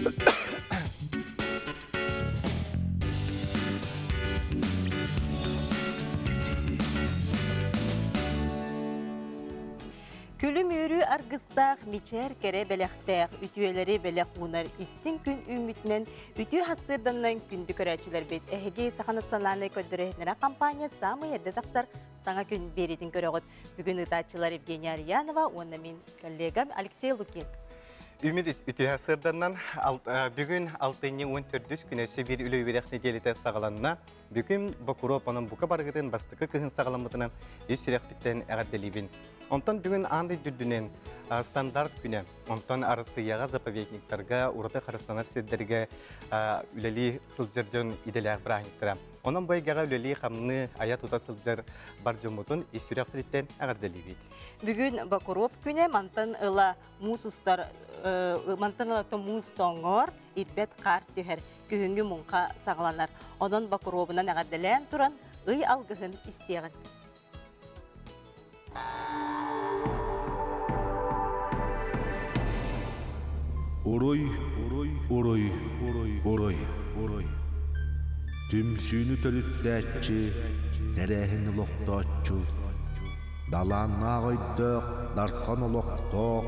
Күлүм үөрүү аргыстаах, мичээр кэрэ бэлэхтээх, үтүөлэри бэлэх уунар истиҥ күн үүммүтүнэн үтүө хассыырданан күндү көрөөччүлэрбит эһиги Саха национальнай көрдөрөр компания саамай эрдэ тахсар саҥа күн биэриитин көрөҕүт. Бүгүн ыытааччылар Евгения Арьянова уонна мин коллегам Алексей Лукин. Үмүт үтүө сырданнан бүгүн алтынньы 14 күнэ өссө биир үлэ үөрэх нэдиэлэтэ саҕаланна. Бүгүн Бокуруоп онон бука барыгытын бастакы кыһын саҕаламмытынан ис сүрэхпиттэн эҕэрдэлиибин. Онтон бүгүн аан дойду үрдүнэн стандарт күнэ. Онтон Арассыыйаҕа заповедниктарга, ураты харыстанар сирдэргэ үлэлии сылдьар дьон идэлээх бырааһынньыктара. Онон бу эйгэҕэ үлэлии-хамныы, айа-тута сылдьар бар дьоммутун ис сүрэхпититтэн эҕэрдэлиибит. Бүгүн Бокуруоп күнэ мантан ыла муус устар мантан ылата муус тоҥор, ирбэт хаар түһэр, күһүҥҥү муҥха саҕаланар. Онон Бокуруобунан эҕэрдэлээн туран, ый алгыһын истиэҕин. Уруй, уруй, уруй, уруй, уруй. Түмсүүнү төрүттээччи, тэрээһин олохтооччу, далааннаах өйдөөх, дархан олохтоох,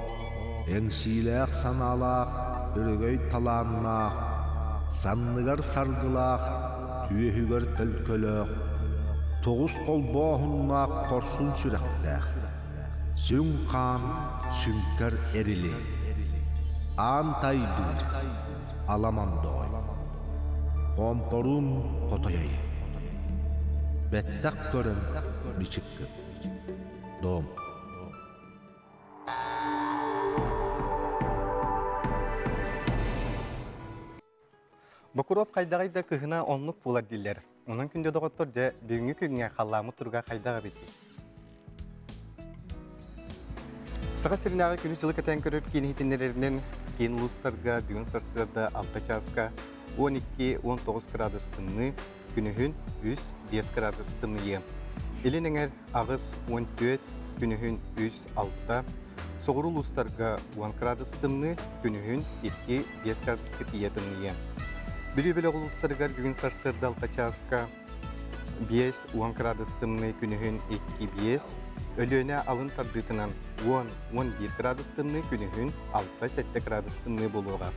эҥсиилээх санаалаах, өрөгөй талааннаах, санныгар саргылаах, түөһүгэр төлкөлөөх, тоҕус холбооһуннаах хорсун сүрэхтээх, сүҥ хаан сүҥкэр эрили, аан тайдыыр аламан доҕой, хомпоруун хотойой, бэттэх көрөн мичиккин, дом. Бокуруоп хайдаҕый да кыһына оннук буолар дииллэр. Онон күндү доҕоттор дьэ бүгүҥҥү күҥҥэ халлааммыт туруга хайдах эбитий? Саха сиринээҕи күнү-дьылы кэтээн көрөр киин иһитиннэрэринэн киин улуустарга бүгүн сарсыарда 6 чааска 12-19 градус тымныы, күнүһүн 3-5 градус тымныйыа. Илин эҥэр 8-14, күнүһүн 3-6, соҕуруу улуустарга 10 градус тымныы, күнүһүн 2-5 градуска тиийэ тымныйыа. Бүлүү бөлөх улуустарыгар бүгүн сарсыарда 6 чааска 5-10 градус тымныы, күнүһүн 2-5, Өлүөнэ алын тардыытынан 10-11 градус тымныы, күнүһүн 6-7 градус тымныы буолуоҕа.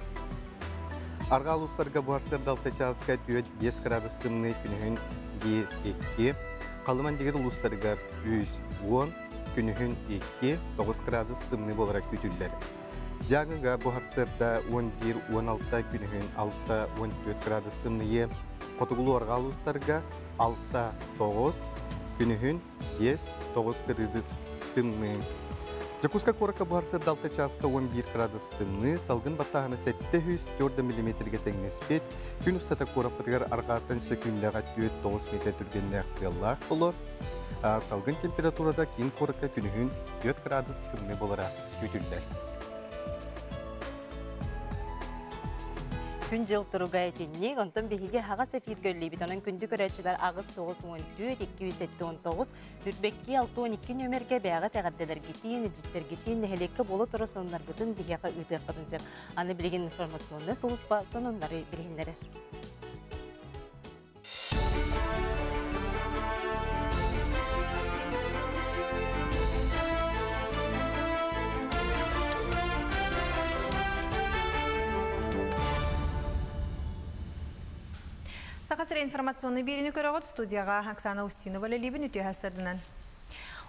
Арҕаа улуустарга бу сарсыарда 6 чааска 4-5 градус тымныы, күнүһүн 1-2, Халыман дигир улуустарыгар 3-10, күнүһүн 2-9 градус тымныы буолара күүтүллэр. Дьааҥыга бу сарсыарда 11-16, күнүһүн 6-14 градус тымныйы, хотугулуу арҕаа улуустарга 6-9, күнүһүн 5-9 градус тымныы. Дьокуускай куоракка буһар сырда 6 чааска 11 градус тымныы, салгын баттааһына 704 миллиметргэ тэҥнэспит. Күн устата куораппытыгар арҕааттан сөкүүндэҕэ 4-9 метр түргэннээх тыаллаах болор. Салгын температурата киин куоракка күнүһүн 4 градус тымныы болара күүтүллэр. Күн-дьыл туруга итинник, онтон биһиги аһаҕас эфиргэ үллэбит. Онон күндү көрөөччүлэр 8 9 14 279 Түрбэкки 62 нүөмэргэ бэйэҕит эҕэрдэлэргитин, илдьиттэргитин, нэһилиэккэ буола турар сонуннаргытын биһиэхэ ыытыаххытын сөп. Аны билигин информационнай сулууспа сонуннары билиһиннэрэр. Саха сирэ информационный биэриини көрөҕүт студияҕа Оксана Устинова үлэлиибин үтүө сырдынан.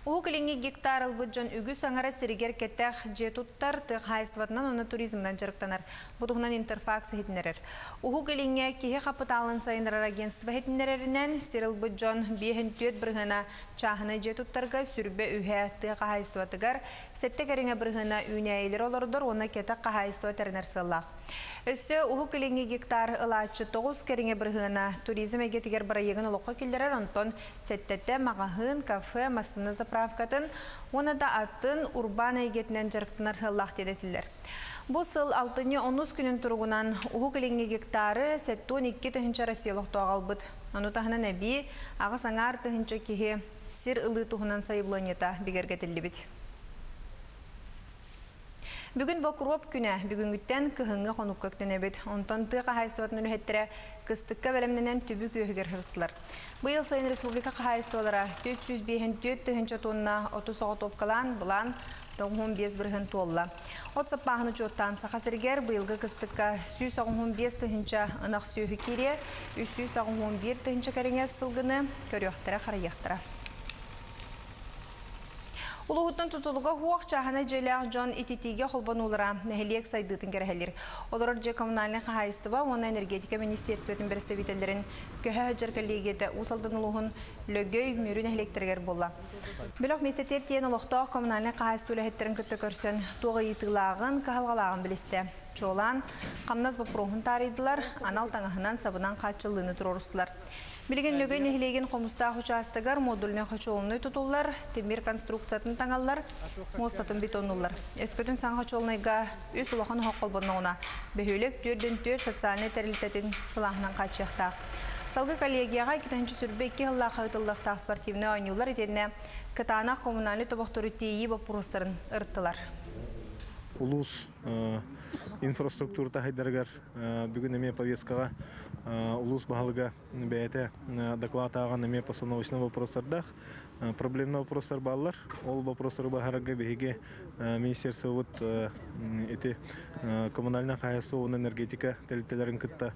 Уһук Илиҥҥи гектар ылбыт дьон үгүс аҥара сиригэр кэтэх дьиэ туттар, тыа хаһаайыстыбатынан уонна туризмынан дьарыктанар. Бу туһунан Интерфакс иһитиннэрэр. Уһук Илиҥҥэ киһи хапытаалын сайыннарар агентство иһитиннэрэринэн, сир ылбыт дьон 54 бырыһыана чааһынай дьиэ туттарга, сүрбэ үһэ тыа хаһаайыстыбатыгар, сэттэ кэриҥэ бырыһыана үүнээйилэри олордор уонна кэтэх хаһаайыстыба тэринэр сыаллаах. Өссө Уһук Илиҥҥи гектар ылааччы 9 кэриҥэ бырыһыана туризм эйгэтигэр бырайыагын олоххо киллэрэр, онтон сэттэтэ маҕаһыын, кафе, массыына заправкатын уонна да атын урбаан эйгэтинэн дьарыктанар сыаллаах диэн этиллэр. Бу сыл алтынньы онус күнүн туругунан Уһук Илиҥҥи гектары 72 тыһыынча Россия олохтооҕо ылбыт. Ону таһынан эбии аҕыс аҥаар тыһыынча киһи сир ылыы туһунан сайабылыанньата бигэргэтиллибит. Бүгүн Бокуруоп күнэ, бүгүҥҥүттэн кыһыҥҥы хонукка үктэнэбит. Онтон тыа хаһаайыстыбатын үлэһиттэрэ кыстыкка бэлэмнэнэн түбүк үөһүгэр сырыттылар. Быйыл сайын республика хаһаайыстыбалара 454 тыһыынча тонна оту соҕотуопкалаан, былаан 95% туолла. От саппааһын учуоттаан Саха сиригэр быйылгы кыстыкка 195 тыһыынча ынах сүөһү киириэ, 381 тыһыынча кэриҥэ сылгыны көрүөхтэрэ-харайыахтара. Улууһуттан тутулуга суох чааһынай дьиэлээх дьон ититиигэ холбонуулара нэһилиэк сайдыытын кэрэһэлиир. Олорор дьиэ коммунальнай хаһаайыстыба уонна энергетика министиэристибэтин бэрэстэбиитэллэрин көһө сылдьар коллегията Уус Алдан улууһун Лөгөй, Мүрү нэһилиэктэригэр буолла. Бөлөх миэстэтигэр тиийэн олохтоох коммунальнай хаһаайыстыба үлэһиттэрин кытта көрсөн туох ыйытыылааҕын, кыһалҕалааҕын билистэ. Чуолаан, хамнас боппуруоһун таарыйдылар, анал таҥаһынан-сабынан хааччыллыыны туруорустулар. Билигин Лөгөй нэһилиэгин Хомустаах учаастагар модульнай хочуолунай тутуллар, тимир конструкциятын таҥаллар, муостатын бетоннуллар. Өскөтүн саҥа хочуолунайга үс улахан оһох холбонноҕуна, бөһүөлэк 4-4 социальнай тэрилтэтин сылааһынан хааччыйыахтаах. Салгыы коллегияҕа 2022 сыллаахха ыытыллыахтаах спортивнай оонньуулар итиэннэ кытаанах коммунальнай тобохтору тиэйии боппуруостарын ырыттылар. Улуус инфраструктурата хайдарыгар бүгүн эмиэ повесткаҕа улуус баһылыга бэйэтэ доклад ааҕан эмиэ постановочный вопростардаах проблемный вопростар бааллар. Ол вопростары баһарарга биһиги министерствобыт ити коммунальное хаһаайыстыба уонна энергетика тэрилтэлэрин кытта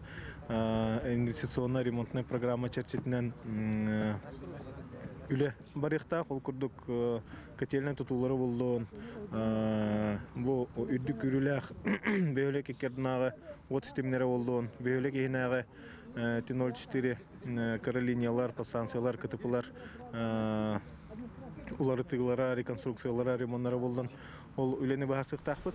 инвестиционно-ремонтная программа чэрчитинэн үлэ барыахтаах. Ол курдук котельнай тутуулары буллун, бу үрдүк күүрүүлээх бөһүөлэк иккэрдинааҕы уот ситимнэрэ боллун, бөһүөлэк иһинээҕи Т-04 кыра линиялар, подстанциялар, КТПлар уларытыылара, реконструкциялара, ремоннара боллун. Ол үлэни баһарсыахтаахпыт.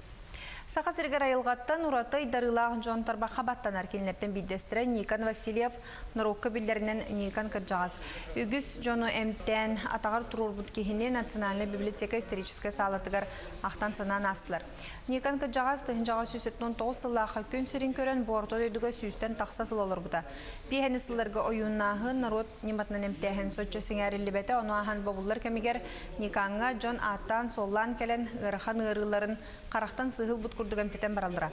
Саха сиригэр айылҕаттан ураты ыйдарыылаах дьон тарбахха баттанар кинилэртэн биирдэстэрэ Никон Васильев норуокка биллэринэн Никон кырдьаҕас. Үгүс дьону эмтээн атаҕар туруорбут киһини Национальнай библиотека историческай саалатыгар ахтан-санаан аастылар. Никон кырдьаҕас 1919 сыллаахха күн сирин көрөн бу орто дойдуга сүүстэн тахса сыл олорбута. Биэһэни сылларга ойууннааһын, норуот ньыматынан эмтээһин соччо сэҥээриллибэтэ, ону ааһан бобуллар кэмигэр Никаҥҥа дьон ааттаан-суоллаан кэлэн ыарахан ыарыыларын харахтан сыһылбыт курдук эмтэтэн бараллара.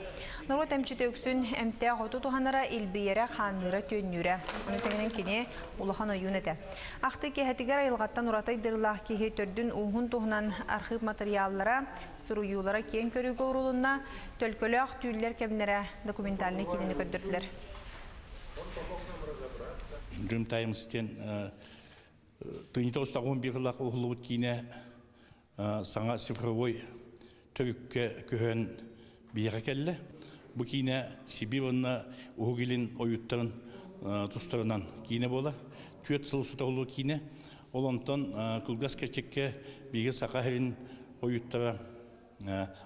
Норуот эмчитэ үксүн эмтээх оту туһанара, илбийэрэ, хаанныыра, түөннүүрэ. Ону тэҥинэн кини улахан ойуун этэ. Ахтыы киэһэтигэр айылҕаттан ураты айдарыылаах киһи төрдүн-ууһун туһунан архыып матырыйааллара, суруйуулара киэҥ көрүүгэ уурулунна, Төлкөлөөх түүллэр кэмнэрэ документальнай киинэни көрдөрдүлэр. Dream Times диэн 1991 сыллаах уһуллубут киинэ саҥа цифровой төрүккэ көһөн биһиэхэ кэллэ. Бу киинэ Сибиир уонна Уһук Илин ойууттарын тустарынан киинэ буолар. Түөрт сыл устата уһуллубут киинэ. Ол онтон кылгас кэрчиккэ биһиги Саха сирин ойууттара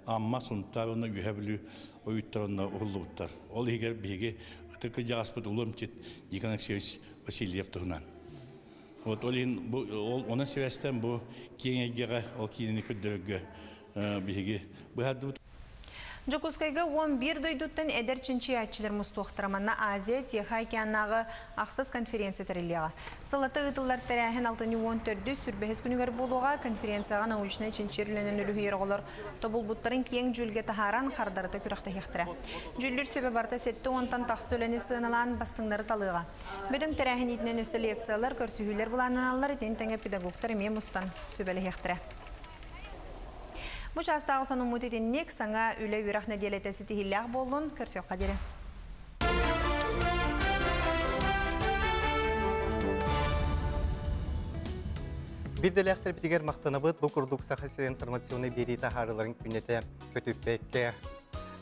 Амма, Сунтаар уонна Үөһээ Бүлүү ойууттарына уһуллубуттар. Ол иһигэр биһиги ытык кырдьаҕаспыт улуу эмчит Никон Алексеевич Васильев туһунан. Вот ол иһин бу ол онон сибээстээн бу киэҥ эйгэҕэ ол киинэни көрдөрөргө биһиги быһаардыбыт. Дьокуускайга 11 дойдуттан эдэр чинчийээччилэр мустуохтара. Манна Азия, Тихай океаннааҕы ахсыс конференция тэриллиэҕэ. Сыллата ыытыллар тэрээһин алтынньы 14 сүрбэһис күнүгэр буолуоҕа. Конференцияҕа научнай чинчийэр үлэнэн үлүһүйэр оҕолор тобулбуттарын киэҥ дьүүлгэ таһааран хардарыта күрэхтэһиэхтэрэ. Дьүүллүүр сүбэ барыта 70-тан тахса үлэни сыаналаан бастыҥнары талыаҕа. Бөдөҥ тэрээһин иитинэн өссө лекциялар, көрсүһүүлэр былааннаналлар, итини тэҥэ педагогтар эмиэ мустан сүбэлэһиэхтэрэ. Бу чаастааҕы сонуммут итинник, саҥа үлэ-үөрэх нэдиэлэтэ ситиһиилээх буоллун, көрсүөххэ диэри. Бирдэлээхтэрбитигэр махтанабыт бу курдук Саха сирин информационнай биэрии таһаарыыларын күннэтэ көтүппэккэ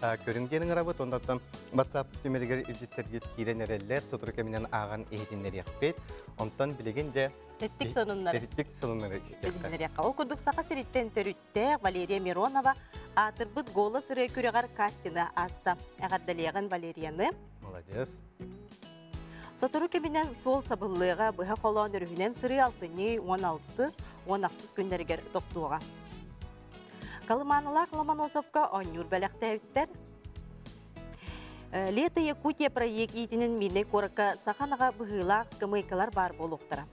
көрүҥ диэн ыҥырабыт. Оннуттан WhatsApp түмэлигэр илдьиттэргит киирэн эрэллэр, сотору кэминэн ааҕан иһитиннэриэхпит. Онтон билигин дьэ Тэттик сонуннары. Тэттик сонуннары истиэххэ. Ол курдук Саха сириттэн төрүттээх Валерия Миронова аатырбыт «Голос» ырыа күрэҕэр кастины ааста. Эҕэрдэлиэҕин Валерияны. Молодец. Сотору кэминэн суол сабыллыаҕа быһа холоон өрүһүнэн сырыы алтынньы 16 16 күннэригэр тохтуоҕа. Колыманалаах Ломоносовка оонньуур бэлэхтээбиттэр. Лето Якутия проект иитинэн Мирнэй куоракка саха анаҕа быһыылаах скамейкалар баар буолуохтара.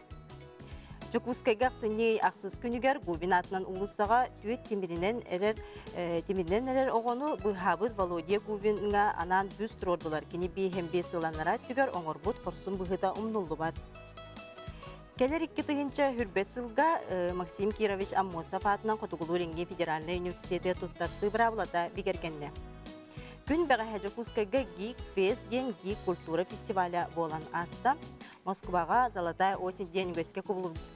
Дьокуускайга ахсынньы ахсыс күнүгэр Губин аатынан уулуссаҕа түөрт тимиринэн эрэр тимиринэн эрэр оҕону быыһаабыт Володя Губиҥҥа анаан бюст туруордулар. Кини 55 сылланара өттүгэр оҥорбут хорсун быһыыта умнуллубат. Кэлэр 2021 сылга Максим Кирович Аммосов аатынан Хотугулуу-Илиҥҥи федеральнай университеты туттарсыы быраабылата бигэргэннэ. Күн бэҕэһээ Дьокуускайга Гик Фест диэн гик культура фестиваля буолан ааста. Москваҕа «Золотая осень» диэн үгэскэ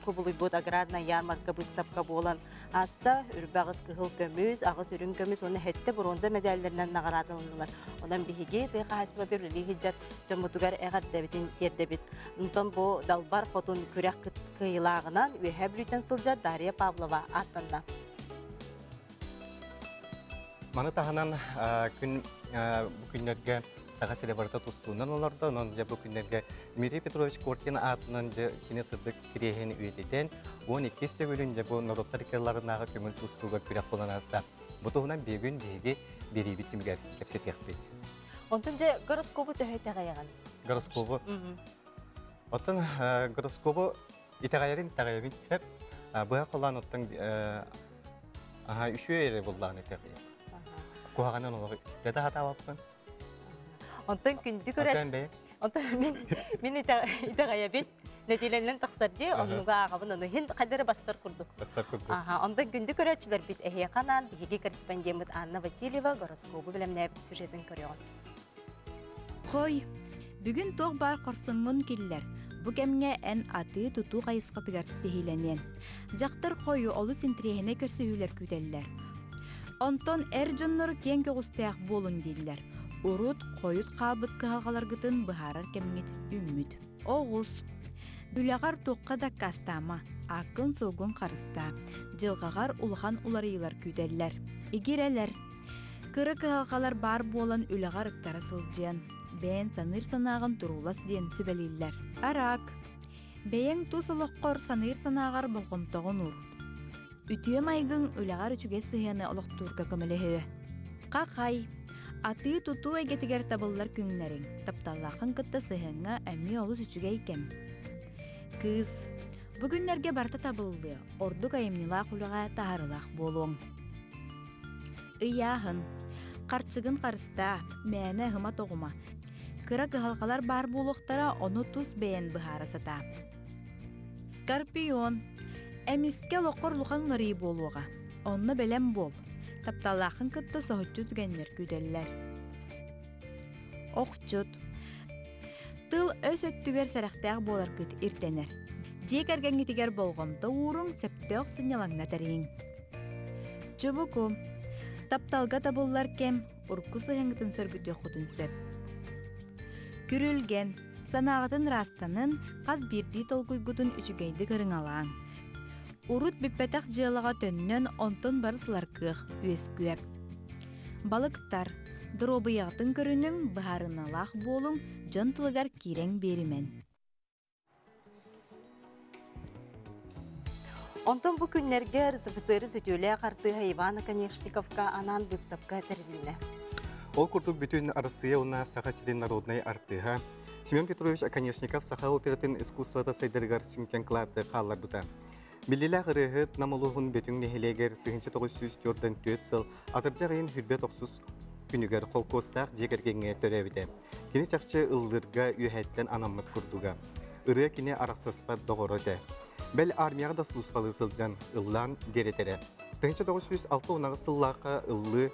кубулуйбут аграрная ярмарка быыстапка буолан ааста. Үрбэ аҕыс кыһыл көмүс, аҕыс үрүҥ көмүс уонна сэттэ боруонса мэдээллэринэн наҕараадаланнылар. Онон биһиги тыа хаһаайыстыбатыгар үлэлии сылдьар дьоммутугар эҕэрдэбитин тиэрдэбит. Онтон бу Далбар Хотун күрэх кыайыылааҕынан Үөһээ Бүлүүттэн сылдьар Дарья Павлова ааттанна. Маны таһынан күн бу күннэргэ Саха сирэ барыта тустуунан олордо. Онон дьэ бу күннэргэ Дмитрий Петрович Коркин аатынан дьэ кини сырдык кириэһин үйэтитэн 12 төгүлүн дьэ бу норуоттар иккиларынааҕы көҥүл тустууга күрэх буолан ааста. Бу туһунан бүгүн биһиги биэриибит түмүгэр кэпсэтиэхпит. Онтон дьэ гороскобу төһө итэҕэйэҕин? Гороскобу. Оттон гороскобу итэҕэйэрин итэҕэйэбин сөп. Быһа холоон оттон аха үчүгэй эрэ буллаҕына итэҕэйэм. Куһаҕанын олоҕу истэ да сатаабаппын. Онтон күндү көрөт. Онтон мин мин итэҕэйэбин. Нэдиэлэнэн тахсар дии, оннуга ааҕабын ону иһин хайдары бастар курдук. Бастар курдук. Аха, онтон күндү көрөөччүлэрбит эһиэхэ анаан биһиги корреспондеммыт Анна Васильева гороскобу бэлэмнээбит сюжетын көрүөҕүн. Хой, бүгүн туох баар хорсуҥҥун киллэр. Бу кэмҥэ эн атыы-тутуу хайысхатыгар ситиһиилэниэн. Дьахтар хойу олус интириэһинэй көрсүһүүлэр күүтэллэр. Онтон эр дьоннору киэҥ көҕүстээх буолун дииллэр. Урут хойут хаалбыт кыһалҕаларгытын быһаарар кэмҥит үүммүт. Оҕус. Үлэҕэр туохха да аккаастаама, ааккын-суолгун харыстаа. Дьылҕаҕар улахан уларыйыылар күүтэллэр. Игирэлэр. Кыра кыһалҕалар баар буолан үлэҕэр ыктара сылдьыан, бэйэн саныыр санааҕын туруулас диэн сүбэлииллэр. Араак. Бэйэҥ тус олоххор саныыр санааҕар болҕомтоҕун уур. Үтүө майгыҥ үлэҕэр үчүгэй сыһыаны олохтуурга көмөлөһүө. Хахай. Атыы-тутуу эйгэтигэр табыллар күҥнэриҥ, тапталлааххын кытта сыһыаҥҥа эмиэ олус үчүгэй кэм. Кыыс. Бу күннэргэ барыта табыллыа, ордук айымньылаах үлэҕэ таһаарыылаах буолуоҥ. Ыйааһын. Харчыгын харыстаа, мээнэ ыһыма-тоҕума. Кыра кыһалҕалар баар буолуохтара, ону тус бэйэн быһаара сатаа. Скорпион. Эмискэ олоххор улахан уларыйыы буолуоҕа. Онно бэлэм буол. Тапталлааххын кытта соһуччу түгэннэр күүтэллэр. Охчут. Тыл өс өттүгэр сэрэхтээх буоларгыт ирдэнэр. Дьиэ кэргэҥҥитигэр болҕомто ууруҥ, сөптөөх сынньалаҥна тэрийиҥ. Чубуку. Тапталга табыллар кэм урукку сыһыаҥҥытын сөргүтүөххүтүн сөп. Күрүлгэн. Санааҕытын ыраастанын, хас биирдии толкуйгутун үчүгэйдик ырыҥалааҥ. Урут бүппэтэх дьыалаҕа төннөн, онтон бары сыларкыах үөскүө. Балыктар. Доруобуйаҕытын көрүнүҥ, быһаарыныылаах буолуҥ, дьон тылыгар киирэн биэримэн. Онтон бу күннэргэ РСФСР сүтүөлээх артыыһа Иван Оконешниковка анаан быыстапка тэрилиннэ. Ол курдук бүтүн Арассыыйа уонна Саха сирин народнай артыыһа Семен Петрович Оконешников саха оператын искусствота сайдарыгар сүҥкэн кылааты хаалларбыта. Биллилээх ырыаһыт Нам улууһун Бөтүҥ нэһилиэгэр 1944 сыл атырдьах ыйын хүрбэт охсус күнүгэр холкуостаах дьиэ кэргэҥҥэ төрөөбүтэ. Кини чахчы ыллыырга үөһэттэн анаммыт курдуга. Ырыа кини арахсыспат доҕоро этэ. Бэл армияҕа да сулууспалыы сылдьан ыллаан диэрэтэрэ. 1968 сыллаахха ыллыы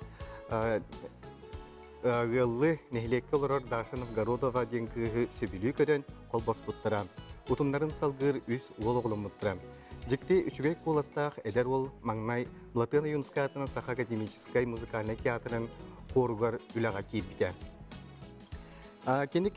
ыаллыы нэһилиэккэ олорор Даша Новгородова диэн кыыһы сөбүлүү көрөн холбоспуттара. Утумнарын салгыыр үс уол оҕоломмуттара. Дьикти үчүгэй куоластаах эдэр уол маҥнай Латына Юнская Саха академическай музыкальнай театрын хоругар үлэҕэ киирбитэ. Кини,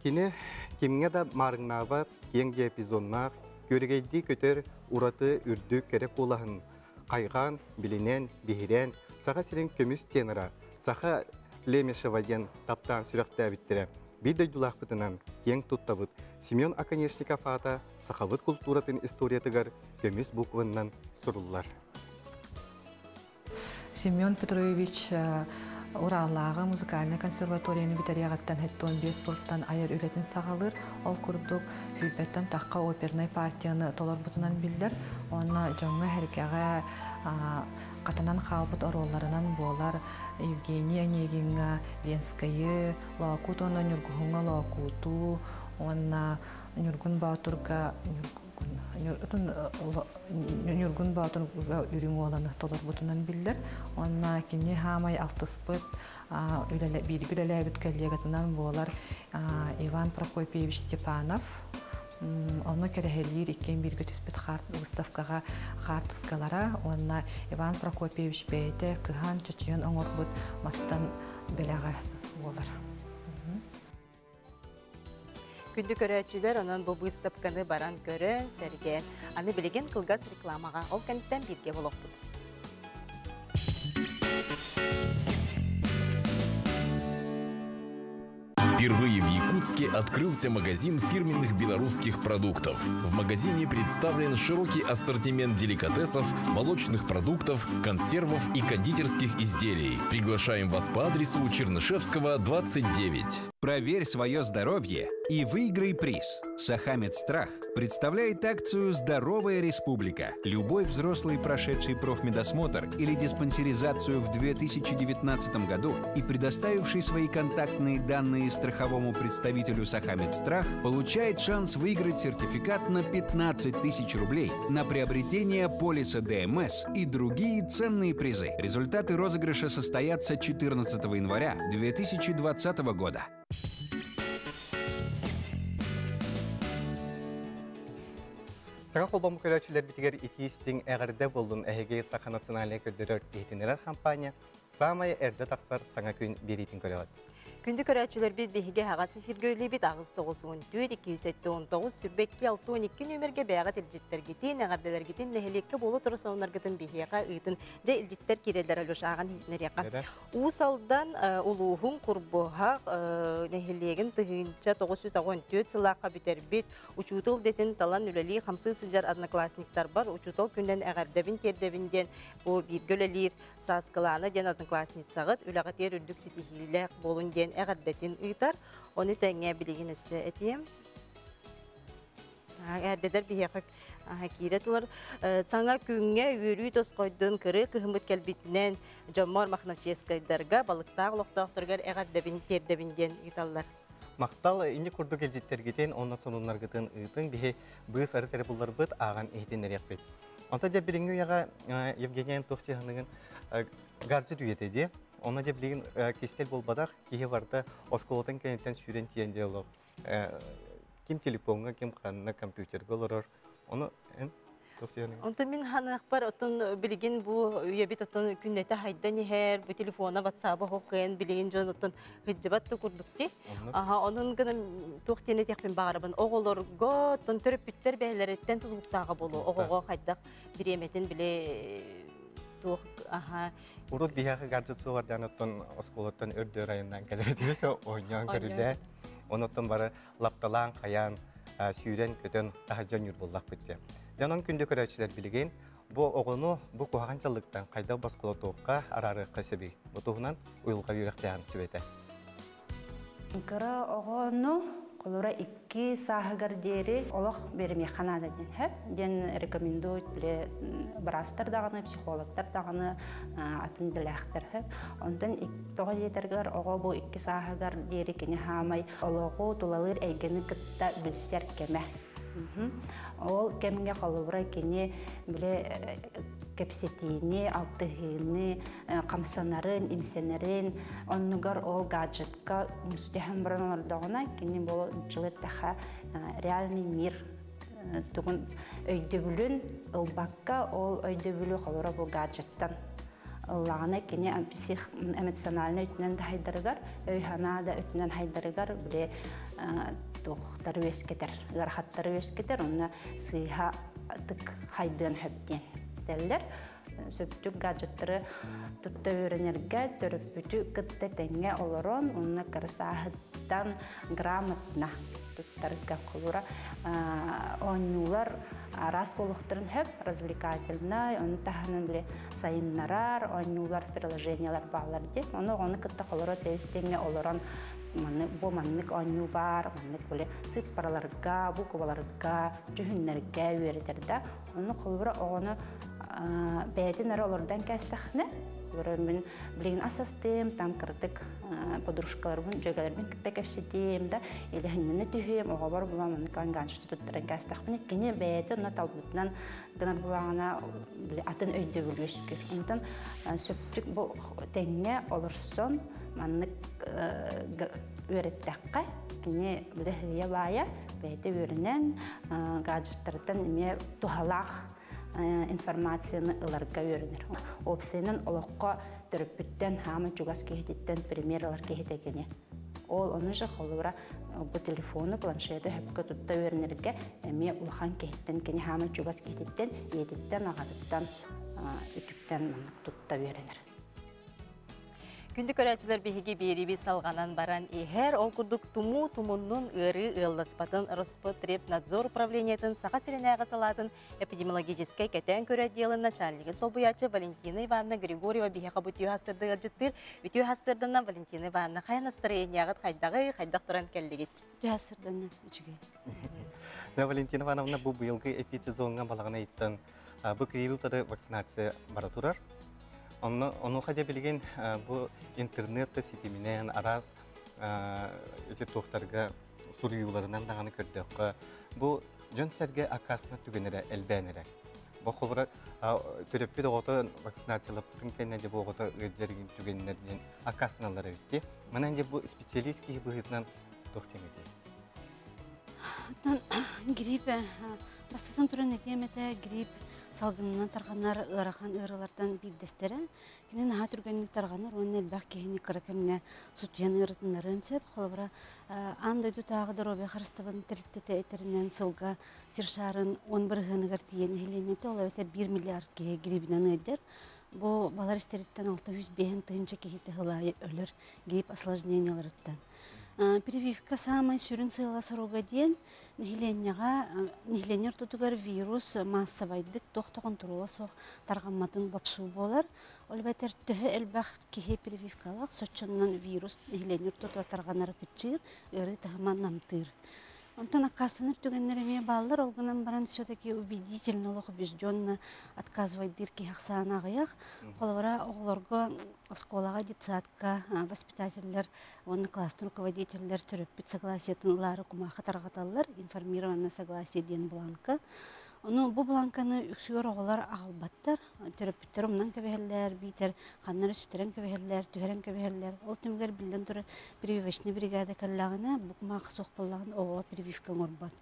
кини кимҥэ да маарыҥнаабат киэҥ диапазоннаах, күөрэгэйдии көтөр ураты үрдүк кэрэ куолаһын хайҕаан, билинэн, биһирээн Саха сирин көмүс тенора Саха Лемешева диэн таптаан сүрэхтээбиттэрэ. Биир дойдулаахпытынан киэҥ туттабыт Семен Оконешников аата сахабыт култууратын историятыгар көмүс букваннан суруллар. Семен Петрович Ураллааҕы музыкальнай консерваторияны бүтэриэҕиттэн 75 сылтан айар үлэтин саҕалыыр. Ол курдук сүүрбэттэн тахха опернай партияны толорбутунан биллэр. Уонна дьоҥҥо-сэргэҕэ хатанан хаалбыт оруолларынан буолар Евгений Онегиҥҥа Ленскэйи, Лоокуут уонна Ньургуһуҥҥа Лоокууту уонна Ньургун Боотурга Ньургун Боотурга Үрүҥ Уоланы толорбутунан биллэр. Уонна кини хаамай алтыспыт бииргэ үлэлээбит коллегатынан буолар Иван Прокопьевич Степанов. Ону кэрэһэлиир иккиэн бииргэ түспүт выставкаҕа хаартыскалара уонна Иван Прокопьевич бэйэтэ кыһан, чочуйан оҥорбут мастан бэлэҕэ буолар. Күндү көрөөччүлэр, онон бу быыстапканы баран көрөн, сэргээн, аны билигин кылгас рекламаҕа ол кэнниттэн бииргэ буолуохпут. Впервые в Якутске открылся магазин фирменных белорусских продуктов. В магазине представлен широкий ассортимент деликатесов, молочных продуктов, консервов и кондитерских изделий. Приглашаем вас по адресу Чернышевского, 29. Проверь свое здоровье и выиграй приз. Сахамед Страх представляет акцию «Здоровая республика». Любой взрослый, прошедший профмедосмотр или диспансеризацию в 2019 году и предоставивший свои контактные данные страховому представителю Сахамед Страх, получает шанс выиграть сертификат на 15 тысяч рублей на приобретение полиса ДМС и другие ценные призы. Результаты розыгрыша состоятся 14 января 2020 года. Саҥа холбоммут көрөөччүлэрбитигэр итии-истиҥ эҕэрдэ буоллун эһиги Саха национальнай көрдөрөр иһитиннэрэр хампаанньа саамай эрдэ тахсар саҥа күн биэриитин көрөҕүт. Күндү көрөөччүлэрбит биһиги аһаҕас эфиргэ үлэлиибит 894 279 22 62 нүөмэргэ бэйэҕит илдьиттэргитин, эҕэрдэлэргитин нэһилиэккэ буола турар сонуннаргытын биһиэхэ ыытын. Дьэ илдьиттэр киирэллэр Алеша ааҕан иһитиннэриэххэ. Уус Алдан улууһун Курбуһах нэһилиэгин 1994 сыллаахха бүтэрбит учуутал дэтин талан үлэлии-хамсыы сылдьар одноклассниктарбар учуутал күнүнэн эҕэрдэбин тиэрдэбин диэн бу бииргэ үлэлиир Сааскылаана диэн одноклассницаҕыт үлэҕитигэр үрдүк ситиһиилээх буолун диэн эҕэрдэтин ыытар. Ону тэҥэ билигин өссө этиэм. Эрдэтэр биһиэхэ киирэ турар. Саҥа күҥҥэ үөрүү тосхойдун кырыы кыһыммыт кэлбитинэн дьоммор Мохначевскайдарга балыктаах олохтоохторугар эҕэрдэбин тиэрдэбин диэн ыыталлар. Махтал инник курдук илдьиттэргитин уонна сонуннаргытын ыытыҥ биһи быыс арыт эрэ булларбыт ааҕан иһитиннэриэхпит. Онтон дьэ билиҥҥи үйэҕэ Евгения туох сыһыаныгын гаджет үйэтэ дии. Онно дьэ билигин кистэл буолбатах киһи барыта оскуолатын кэнниттэн сүүрэн тиийэн дьэ ким телефоҥҥа, ким ханна компьютерга олорор. Ону эн Онтон мин ханыахпар оттон билигин бу үйэбит оттон күннэтэ хайдан иһэр, бу телефона, ватсаба хоккайан билигин дьон оттон хыдьыбат да курдук ти. Аха, онон гынан туох диэн этиэхпин баҕарабын. Оҕолорго оттон төрөппүттэр бэйэлэриттэн тутулуктааҕа буолуо. Оҕоҕо хайдах бириэмэтин биле туох аха Урут биһиэхэ гаджет суоҕар диэн оттон оскуолаттан өрдөр айаннаан кэлэр этибит, оонньоон көрүлээ. Онуттан бары лапталаан, хайаан, сүүрэн-көтөн таһырдьа оонньуур буоллахпыт диэн. Дьэ, онон күндү көрөөччүлэр билигин бу оҕону бу куһаҕан дьаллыктан хайдах босхолотуохха, араарыахха сөбүй? Бу туһунан уйулҕа үөрэхтээҕин сүбэтэ. Кыра оҕону холура икки сааһыгар диэри олох биэримиэххэ наада диэн сөп диэн рекомендуют бile быраастар даҕаны, психологтар даҕаны атын идэлээхтэр сөп. Онтон тоҕо диэтэргэр оҕо бу икки сааһыгар диэри кини хаамай олоҕу тулалыыр эйгэни кытта билсэр кэмэ. Ол кэмҥэ холобура кини бile кэпсэтиини, алтыһыыны, хамсанарын, имсэнэрин, оннугар ол гаджетка мустүһэн баран олордоҕуна, кини бу дьылы реальный мир тугун өйдөбүлүн ылбакка, ол өйдөбүлү холоро бу гаджеттан ыллаҕына кини псих эмоциональный өттүнэн да хайдарыгар, өй-санаа да өттүнэн хайдарыгар били туохтары үөскэтэр, ыарахаттары үөскэтэр, онно сыыһа тык хайдыан сөп диэн этэллэр. Сөптүк гаджеттары тутта үөрэнэргэ төрөппүтү кытта тэҥҥэ олорон, онно кырасааһыттан грамотно туттарга холура оонньуулар араас буолуохтарын сөп, развлекательнай, ону таһынан били сайыннарар оонньуулар, приложениялар бааллар дии. Ону оҕону кытта холоро тэбис тэҥҥэ олорон маны бу маннык оонньуу баар, маннык били сыыппараларга, букваларга, дьүһүннэргэ үөрэтэр да. Ону холобура оҕону бэйэтин эрэ олордон кээстэххинэ, холобура мин билигин ас астыым, там кыратык подружкаларбын, дьүөгэлэрбин кытта кэпсэтиим да, или ханньаны түһүөм, оҕобор булан маннык гаджеты туттаран кээстэхпинэ, кини бэйэтэ онно талбытынан гынар булаҕына атын өйдөбүл үөскүүр. Онтон сөптүк бу тэҥҥэ олорсон маннык үөрэттэххэ, кини бile сыыйа баайа бэйэтэ үөрэнэн гаджеттартан эмиэ туһалаах информацияны ыларга үөрэнэр. Уопсайынан олоххо төрөппүттэн хаама чугас киһититтэн пример ылар киһитэ кини. Ол ону же холобура бу телефону, планшеты хөпкө тутта үөрэнэргэ эмиэ улахан киһиттэн кини хаама чугас киһититтэн, ийэтиттэн, аҕатыттан үтүктэн маннык тутта үөрэнэр. Күндү көрөөччүлэр биһиги биэриби салҕанан баран иһэр. Ол курдук тумуу тумуннун ыарыы ыалласпатын Роспотребнадзор управлениетын Саха сиринээҕи салаатын эпидемиологическай кэтээн көрө отделын начальнига солбуйааччы Валентина Ивановна Григорьева биһиэхэ бу үтүө хассырда ыалдьыттыыр. Үтүө хассырданан Валентина Ивановна хайа настроениеҕыт хайдаҕый, хайдах туран кэллигит? Үтүө хассырданан үчүгэй. Да, Валентина Ивановна бу быйылгы эпидсезоҥҥа балаҕан ыйыттан бу грипп утары вакцинация бара турар. Онно онуоха дьэ билигин бу интернет да ситиминэн араас ити туохтарга суруйууларынан даҕаны көрдөххө, бу дьон-сэргэ аккаастанар түгэннэрэ элбээн эрэр. Бу холобура төрөппүт оҕото вакцинациялаппытын кэннэ дьэ бу оҕото ыалдьар түгэннэр диэн аккаастаналлар эбит дии. Манан дьэ бу специалист киһи быһыытынан туох диэҥ этий? Оттон грипп бастатан туран этиэм этэ, грипп салгынынан тарҕанар ыарахан ыарыылартан биирдэстэрэ. Кини наһаа түргэнник тарҕанар уонна элбэх киһини кыра кэмҥэ сутуйан ыарытыннарыан сөп. Холобура, аан дойдутааҕы доруобуйа харыстабылын тэрилтэтэ этэринэн сылга сир шаарын 10 бырыһыаныгар тиийэн нэһилиэнньэтэ, ол эбэтэр 1 миллиард киһи грибинэн ыалдьар. Бу балар истэриттэн 605 тыһыынча киһи сыл аайы өлөр грипп осложненияларыттан. Прививка саамай сүрүн сыала-соруга диэн нэһилиэнньэҕэ нэһилиэнньэ ортотугар вирус маассабайдык туох да хонтуруола суох тарҕамматын бопсуу буолар. Ол эбэтэр төһө элбэх киһи прививкалаах, соччоннон вирус нэһилиэнньэ ортотугар тарҕанара кыччыыр, ыарыы таһыма намтыыр. Онтон аккаастанар түгэннэр эмиэ бааллар, ол гынан баран все-таки убедительно олох убежденно отказывайдыыр киһи ахсаана аҕыйах. Холобура, оҕолорго оскуолаҕа, детсадка воспитателлэр уонна классный руководителлэр төрөппүт согласиетын ылаары кумаахы тарҕаталлар, информированное согласие диэн бланка. Ону бу бланканы үксүгэр оҕолор аҕалбаттар, төрөппүттэр умнан кэбиһэллэр, биитэр ханна эрэ сүтэрэн кэбиһэллэр, түһэрэн кэбиһэллэр. Ол түмүгэр биллэн турар прививочный бригада кэллэҕинэ, бу кумаахы суох буоллаҕына оҕоҕо прививка оҥорбот.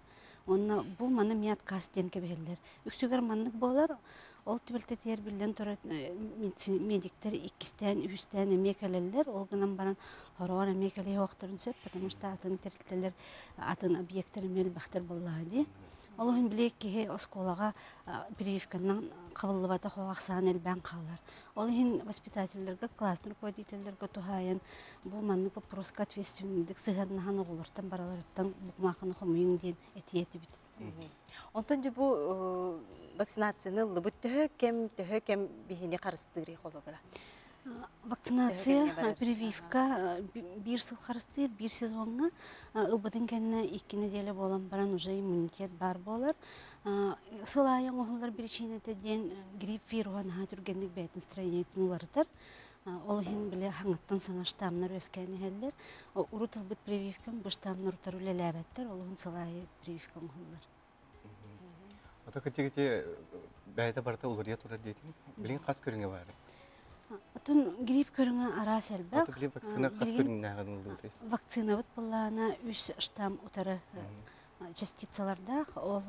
Уонна бу маны эмиэ отказ диэн кэбиһэллэр. Үксүгэр маннык буолар, ол түбэлтэтигэр биллэн турар медиктэр иккистээн, үһүстээн эмиэ кэлэллэр, ол гынан баран хороҕор эмиэ кэлиэ сөп, потому что атын тэрилтэлэр, атын объектар эмиэ элбэхтэр буоллаҕа дии. Ол иһин били киһи оскуолаҕа прививканан хабыллыбатах оҕо ахсаана элбээн хаалар. Ол иһин воспитателлэргэ, классный руководителлэргэ туһаайан бу маннык вопроска ответственныйдык сыһыаннаһан оҕолортон бараларыттан букмаахыны хомуйуҥ диэн этиэ этибит. Онтон дьэ бу вакцинацияны ыллыбыт төһө кэм биһини харыстыырый холобура? Вакцинация, прививка 1 сыл харыстыыр, биир сезоҥҥа ылбытын кэннэ 2 неделя буолан баран уже иммунитет баар буолар. Сыл аайы оҥоһуллар причината диэн грипп вируһа наһаа түргэнник бэйэтин строениетын уларытар. Ол иһин били хаҥаттан саҥа штаммнар үөскээн иһэллэр. Урут ылбыт прививкам бу штаммнар утары үлэлээбэттэр, ол иһин сыл аайы прививка оҥоһуллар. Ото кытыгыти бэйэтэ барыта уларыйа турар диэтиҥ. Билигин хас көрүҥэ баар? Отун грипп көрүҥэ араас элбэх. Ото билигин вакцина хас көрүҥнээҕин ыллыытый? Вакцинабыт былаана үс штамм утары частицалардаах. Ол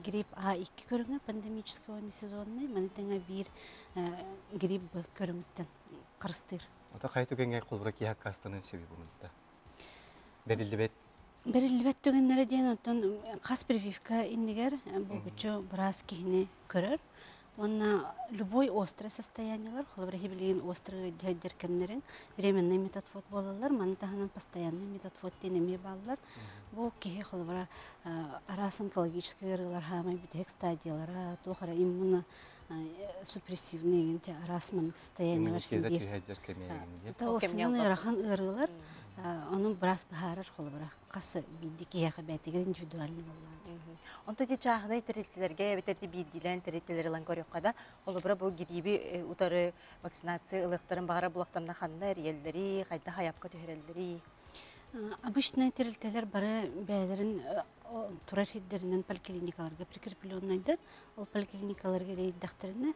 грипп А2 көрүҥэ пандемический уонна сезонный, маны тэҥэ биир грипп Б көрүҥүттэн харыстыыр. Ото хайа түгэҥҥэ холобура киһи аккаастаныан сөбүй бу Бэриллибэт. Бэриллибэт түгэннэрэ диэн оттон хас прививка иннигэр булгуччу быраас киһини көрөр. Уонна любой острое состояниелар, холобура билигин острый дьайдар кэмнэрин временный медотвод буолаллар, маны таһынан постоянный медотвод диэн эмиэ бааллар. Бу киһи холобура араас онкологическай ыарыылар хаамай бүтэһик стадиялара, туох эрэ иммуно супрессивный араас маннык состояниелар син биир. Осынан ыарахан ыарыылар, ону быраас быһаарар холобура хас биирдии киһиэхэ бэйэтигэр индивидуальный буоллаҕа. Онто ити чааһынай тэрилтэлэргэ эбэтэр биирдиилээн тэрилтэлэри ылан көрүөххэ да, холобура бу гирииби утары вакцинация ылыахтарын баҕара булахтарына ханна эрийэллэрий, хайдах айапка түһэрэллэрий? Обычный тэрилтэлэр бары бэйэлэрин турар сирдэринэн поликлиникаларга прикрепленнайдар. Ол поликлиникаларга эрийдэхтэринэ,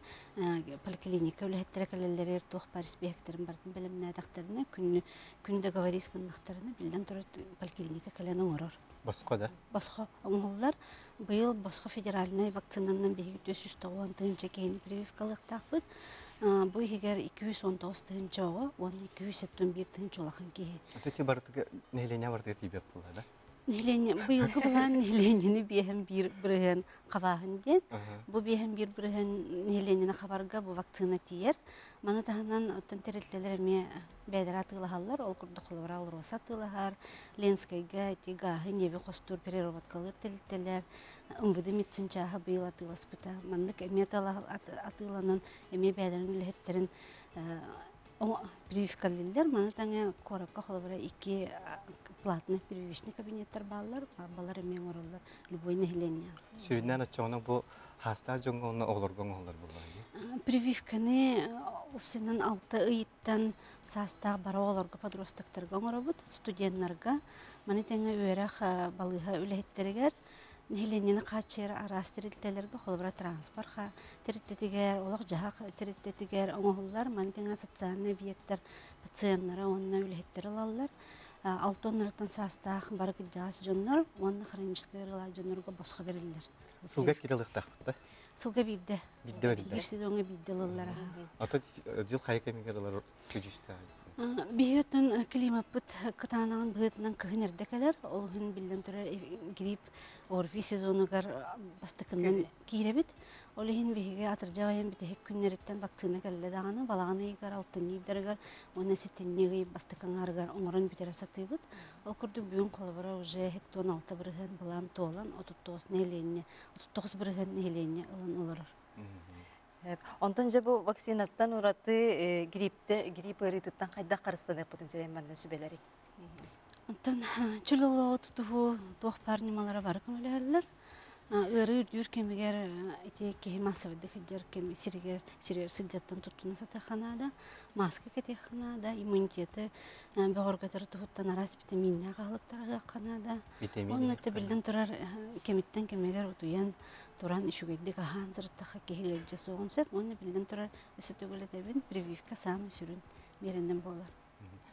поликлиника үлэһиттэрэ кэлэллэригэр туох баар испииһэктэрин барытын бэлэмнээтэхтэринэ, күнү күн договорись гыннахтарына, биллэн турар, поликлиника кэлэн оҥорор. Босхо да? Босхо оҥоһуллар. Быйыл босхо федеральнай вакцинанан биһиги 490 тыһыынча киһини прививкалыахтаахпыт. Бу иһигэр 219 тыһыынча оҕо уонна 271 тыһыынча улахан киһи. Ити барытыга нэһилиэнньэ барытыгар тиийбэт буолла да? Нэһилиэнньэ быйылгы былаан нэһилиэнньэни 5,1% хабааһын диэн. Бу 5,1% нэһилиэнньэни хабарга бу вакцина тиийэр. Маны таһынан оттон тэрилтэлэр эмиэ бэйэлэрэ атыылаһаллар. Ол курдук холобура Алроса атыылаһар, Ленскэйгэ ити гааһы, ньиэби хостуур переработкалыыр тэрилтэлэр, МВД медсанчааһа быйыл атыыласпыта. Маннык эмиэ атыыланан эмиэ бэйэлэрин үлэһиттэрин прививкалыыллар. Маны тэҥэ куоракка холобура икки платный прививочный кабинеттар бааллар. Балар эмиэ оҥороллор любой нэһилиэнньэ. Сүрүннээн оччоҕуна бу хаастаах дьоҥҥо уонна оҕолорго оҥоһуллар буоллаҕа дии. Прививканы упсынан 6 ыйыттан саастаах бары оҕолорго, подростоктарга оҥоробут, студеннарга, маны тэҥэ үөрэх балыыһа үлэһиттэригэр, нэһилиэнньэни хааччыйар араас тэрилтэлэргэ, холобура транспорт тэрилтэтигэр, олох-дьаһах тэрилтэтигэр оҥоһуллар, маны тэҥэ социальнай объектар пациеннара уонна үлэһиттэр ылаллар. Алта уоннарыттан саастаах бары кырдьаҕас дьоннор уонна хроническай ыарыылаах дьоннорго босхо бэриллэр. Сылга киирэ ылыахтаахпыт да? Сылга биирдэ. Биирдэ бэриллэр. Биир сезоҥҥа биирдэ ылаллар. Ата дьыл хайа кэмигэр ылар көдьүүстээх? Биһиги оттон климаппыт кытаанаҕын быһыытынан кыһын эрдэ кэлэр. Ол иһин биллэн турар грипп ОРВИ сезонугар бастакыннан киирэбит. Ол иһин биһиги атырдьах ыйын бүтэһик күннэриттэн вакцина кэллэ даҕаны балаҕан ыйыгар, алтынньы ыйдарыгар уонна сэтинньи ый бастакы аҥаарыгар оҥорон бүтэрэ сатыыбыт. Ол курдук бүгүн холобура уже 76% былаан туолан 39 нэһилиэнньэ 39% нэһилиэнньэ ылан олорор. Онтон дьэ бу вакцинаттан ураты гриппте грипп ыарыытыттан хайдах харыстаныахпытын сөбүн манна сүбэлэрий? Онтон чөл олоҕу тутуһуу туох баар ньымалара бары көмөлөһөллөр. Ыарыы үрдүүр кэмигэр ити киһи массовайдык сылдьар кэми сиригэр сиригэр сылдьартан туттуна сатыахха наада, маска кэтиэххэ наада, иммунитеты бөҕөргөтөр туһуттан араас витаминнээх аһылыктары аһыахха наада. Уонна биллэн турар кэмиттэн кэмигэр утуйан туран үчүгэйдик аһаан сырыттахха киһи ыалдьа суоҕун сөп уонна биллэн турар өссө төгүл этэбин прививка саамай сүрүн миэрэнэн буолар.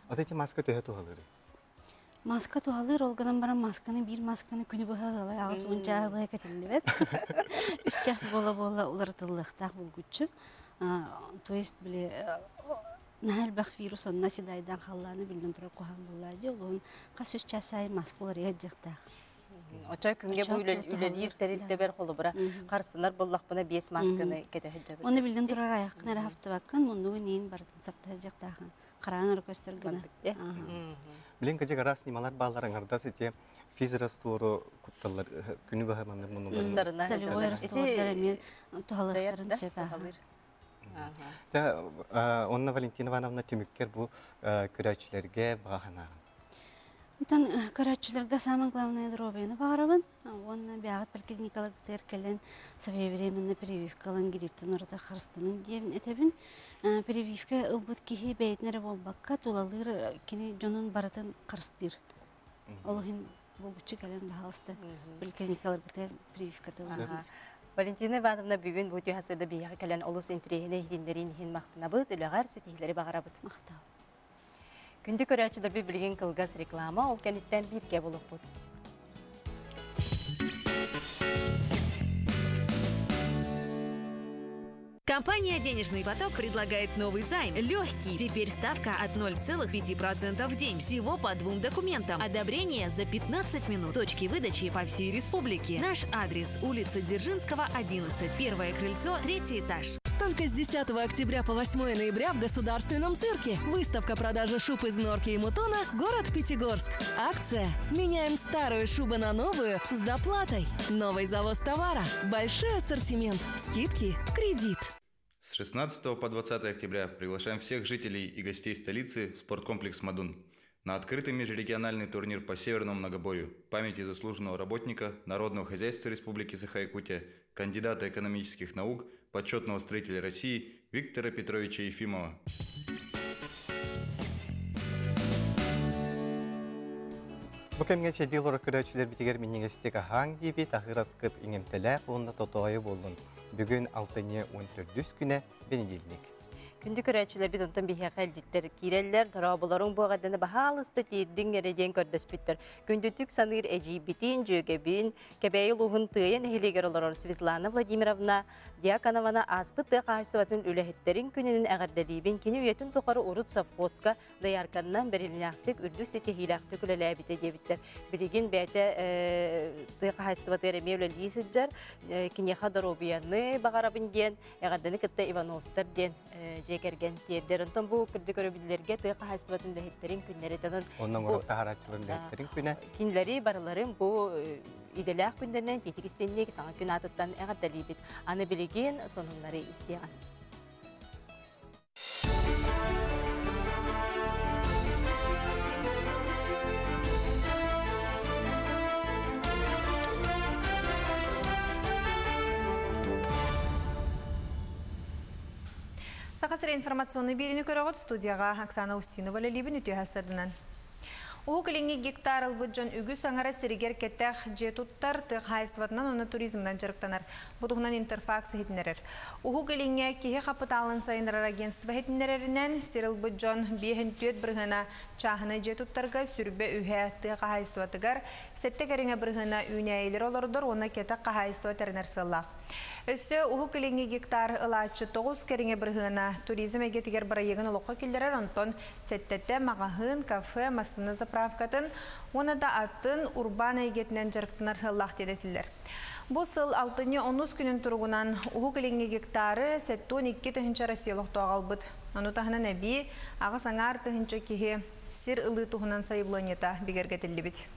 Вот эти маска төһө туһалыырый? Маска туһалыыр, ол гынан баран масканы биир масканы күнү быһа ыалай 80 чааһы быһа кэтиллибэт. Үс час буола-буола уларытыллыахтаах булгуччу. То есть били наһаа элбэх вирус онно седайдаан халлааны биллэн турар куһаҕан буоллаа дии. Олуһун хас үс час аайы маска уларыйа сылдьыахтаах. Оччо күҥҥэ бу үлэлиир тэрилтэбэр холобура харсынар буоллахпына биэс масканы кэтэ сылдьабын. Оны биллэн турар айаххын эрэ хаптыбаккын, муннугун иин барытын сапта сылдьыахтаахын. Хараҥа эрэ көстөр гына. Билин кыдьык араас ньымалар бааллар аҥардас ити физраствору кутталлар күнү быһа маннык муннуларын. Солевой раствордар эмиэ туһалыахтарын сөп. Онна Валентина Ивановна түмүккэр бу көрөөччүлэргэ баҕа санааҕын. Онтон көрөөччүлэргэ самое главное доруобуйаны баҕарабын. Уонна бэйэҕит поликлиникаларгытыгар кэлэн своевременно прививка ылан грипптэн уратар харыстаныҥ диэн этэбин. Прививка ылбыт киһи бэйэтин эрэ буолбакка, тулалыыр кини дьонун барытын харыстыыр. Ол иһин булгуччу кэлэн баһаалыста поликлиникаларгытыгар прививка ылан. Валентина Ивановна бүгүн бу түһасыда биһиэхэ кэлэн олус интэриэһинэй иһитиннэриин иһин махтанабыт, үлэҕэр ситиһиилэри баҕарабыт. Махтал. Күндү көрөөччүлэрбит билигин кылгас реклама, ол кэнниттэн бииргэ булуппут. Компания «Денежный поток» предлагает новый займ. Легкий. Теперь ставка от 0,5% в день. Всего по двум документам. Одобрение за 15 минут. Точки выдачи по всей республике. Наш адрес – улица Дзержинского, 11. Первое крыльцо, третий этаж. Только с 10 октября по 8 ноября в Государственном цирке. Выставка продажи шуб из норки и мутона «Город Пятигорск». Акция «Меняем старую шубу на новую с доплатой». Новый завоз товара, большой ассортимент, скидки, кредит. С 16 по 20 октября приглашаем всех жителей и гостей столицы в спорткомплекс «Мадун» на открытый межрегиональный турнир по северному многоборью памяти заслуженного работника Народного хозяйства Республики Саха-Якутия, кандидата экономических наук, почетного строителя России Виктора Петровича Ефимова. Бу кэмҥэ чэйдии олорор көрөөччүлэрбитигэр минньигэстик аһааҥ диэбит аһыыр аскыт иҥэмтэлээх уонна тотоойу буоллун. Бүгүн алтынньы уон төрдүс күнэ, бэнидиэнньик. Күндү көрөөччүлэрбит онтон биһиэхэ илдьиттэр киирэллэр, дорооболоруҥ буоҕарданы баһаалыста тиэрдиҥ эрэ диэн көрдөспүттэр. Күндүтүк саныыр эдьиийбитин, дьүөгэбин, Кэбээйи улууһун Тыайа нэһилиэгэр олорор Светлана Владимировна Дьяконованы ааспыт тыа хаһаайыстыбатын үлэһиттэрин күнүнэн эҕэрдэлиибин. Кини үйэтин тухары урут совхозка доярканнан бэриниилээхтик, үрдүк ситиһиилээхтик үлэлээбитэ диэбиттэр. Билигин бэйэтэ тыа хаһаайыстыбатыгар эмиэ үлэлии сылдьар. Киниэхэ доруобуйаны баҕарабын диэн эҕэрдэни кытта Ивановтар диэн дьиэ кэргэн тиэрдэр. Онтон бу кырдьык өрөбүллэргэ тыа хаһаайыстыбатын үлэһиттэрин күннэри тонон Онон оҥорон таһаарааччыларын үлэһиттэрин күнэ. Кинилэри барыларын бу идэлээх күннэринэн тиитик истинник саҥа күн аатыттан эҕэрдэлиибит. Аны билигин сонуннары истиэҕин. Саха сирэ информационный биэриини көрөҕүт студияҕа Оксана Устинова үлэлиибин үтүө сарсыарданан. Уһук Илиҥҥи гектар ылбыт дьон үгүс аҥара сиригэр кэтэх дьиэ туттар, тыа хаһаайыстыбатынан уонна туризмынан дьарыктанар. Бу туһунан Интерфакс иһитиннэрэр. Уһук Илиҥҥэ киһи хапытаалын сайыннарар агентство иһитиннэрэринэн, сир ылбыт дьон 54 бырыһыана чааһынай дьиэ туттарга, сүрбэ үһэ тыа хаһаайыстыбатыгар, сэттэ кэриҥэ бырыһыана үүнээйилэри олордор уонна кэтэх хаһаайыстыба тэринэр сыаллаах. Өссө Уһук Илиҥҥи гектар ылааччы 9 кэриҥэ бырыһыана туризм эйгэтигэр бырайыагын олоххо киллэрэр, онтон сэттэтэ маҕаһыын, кафе, массыына заправкатын уонна да атын урбаан эйгэтинэн дьарыктанар сыаллаах диэн этиллэр. Бу сыл алтынньы онус күнүн туругунан Уһук Илиҥҥи гектары 72 тыһыынча Россия олохтооҕо ылбыт. Ону таһынан эбии аҕыс аҥаар тыһыынча киһи сир ылыы туһунан сайабылыанньата бигэргэтиллибит.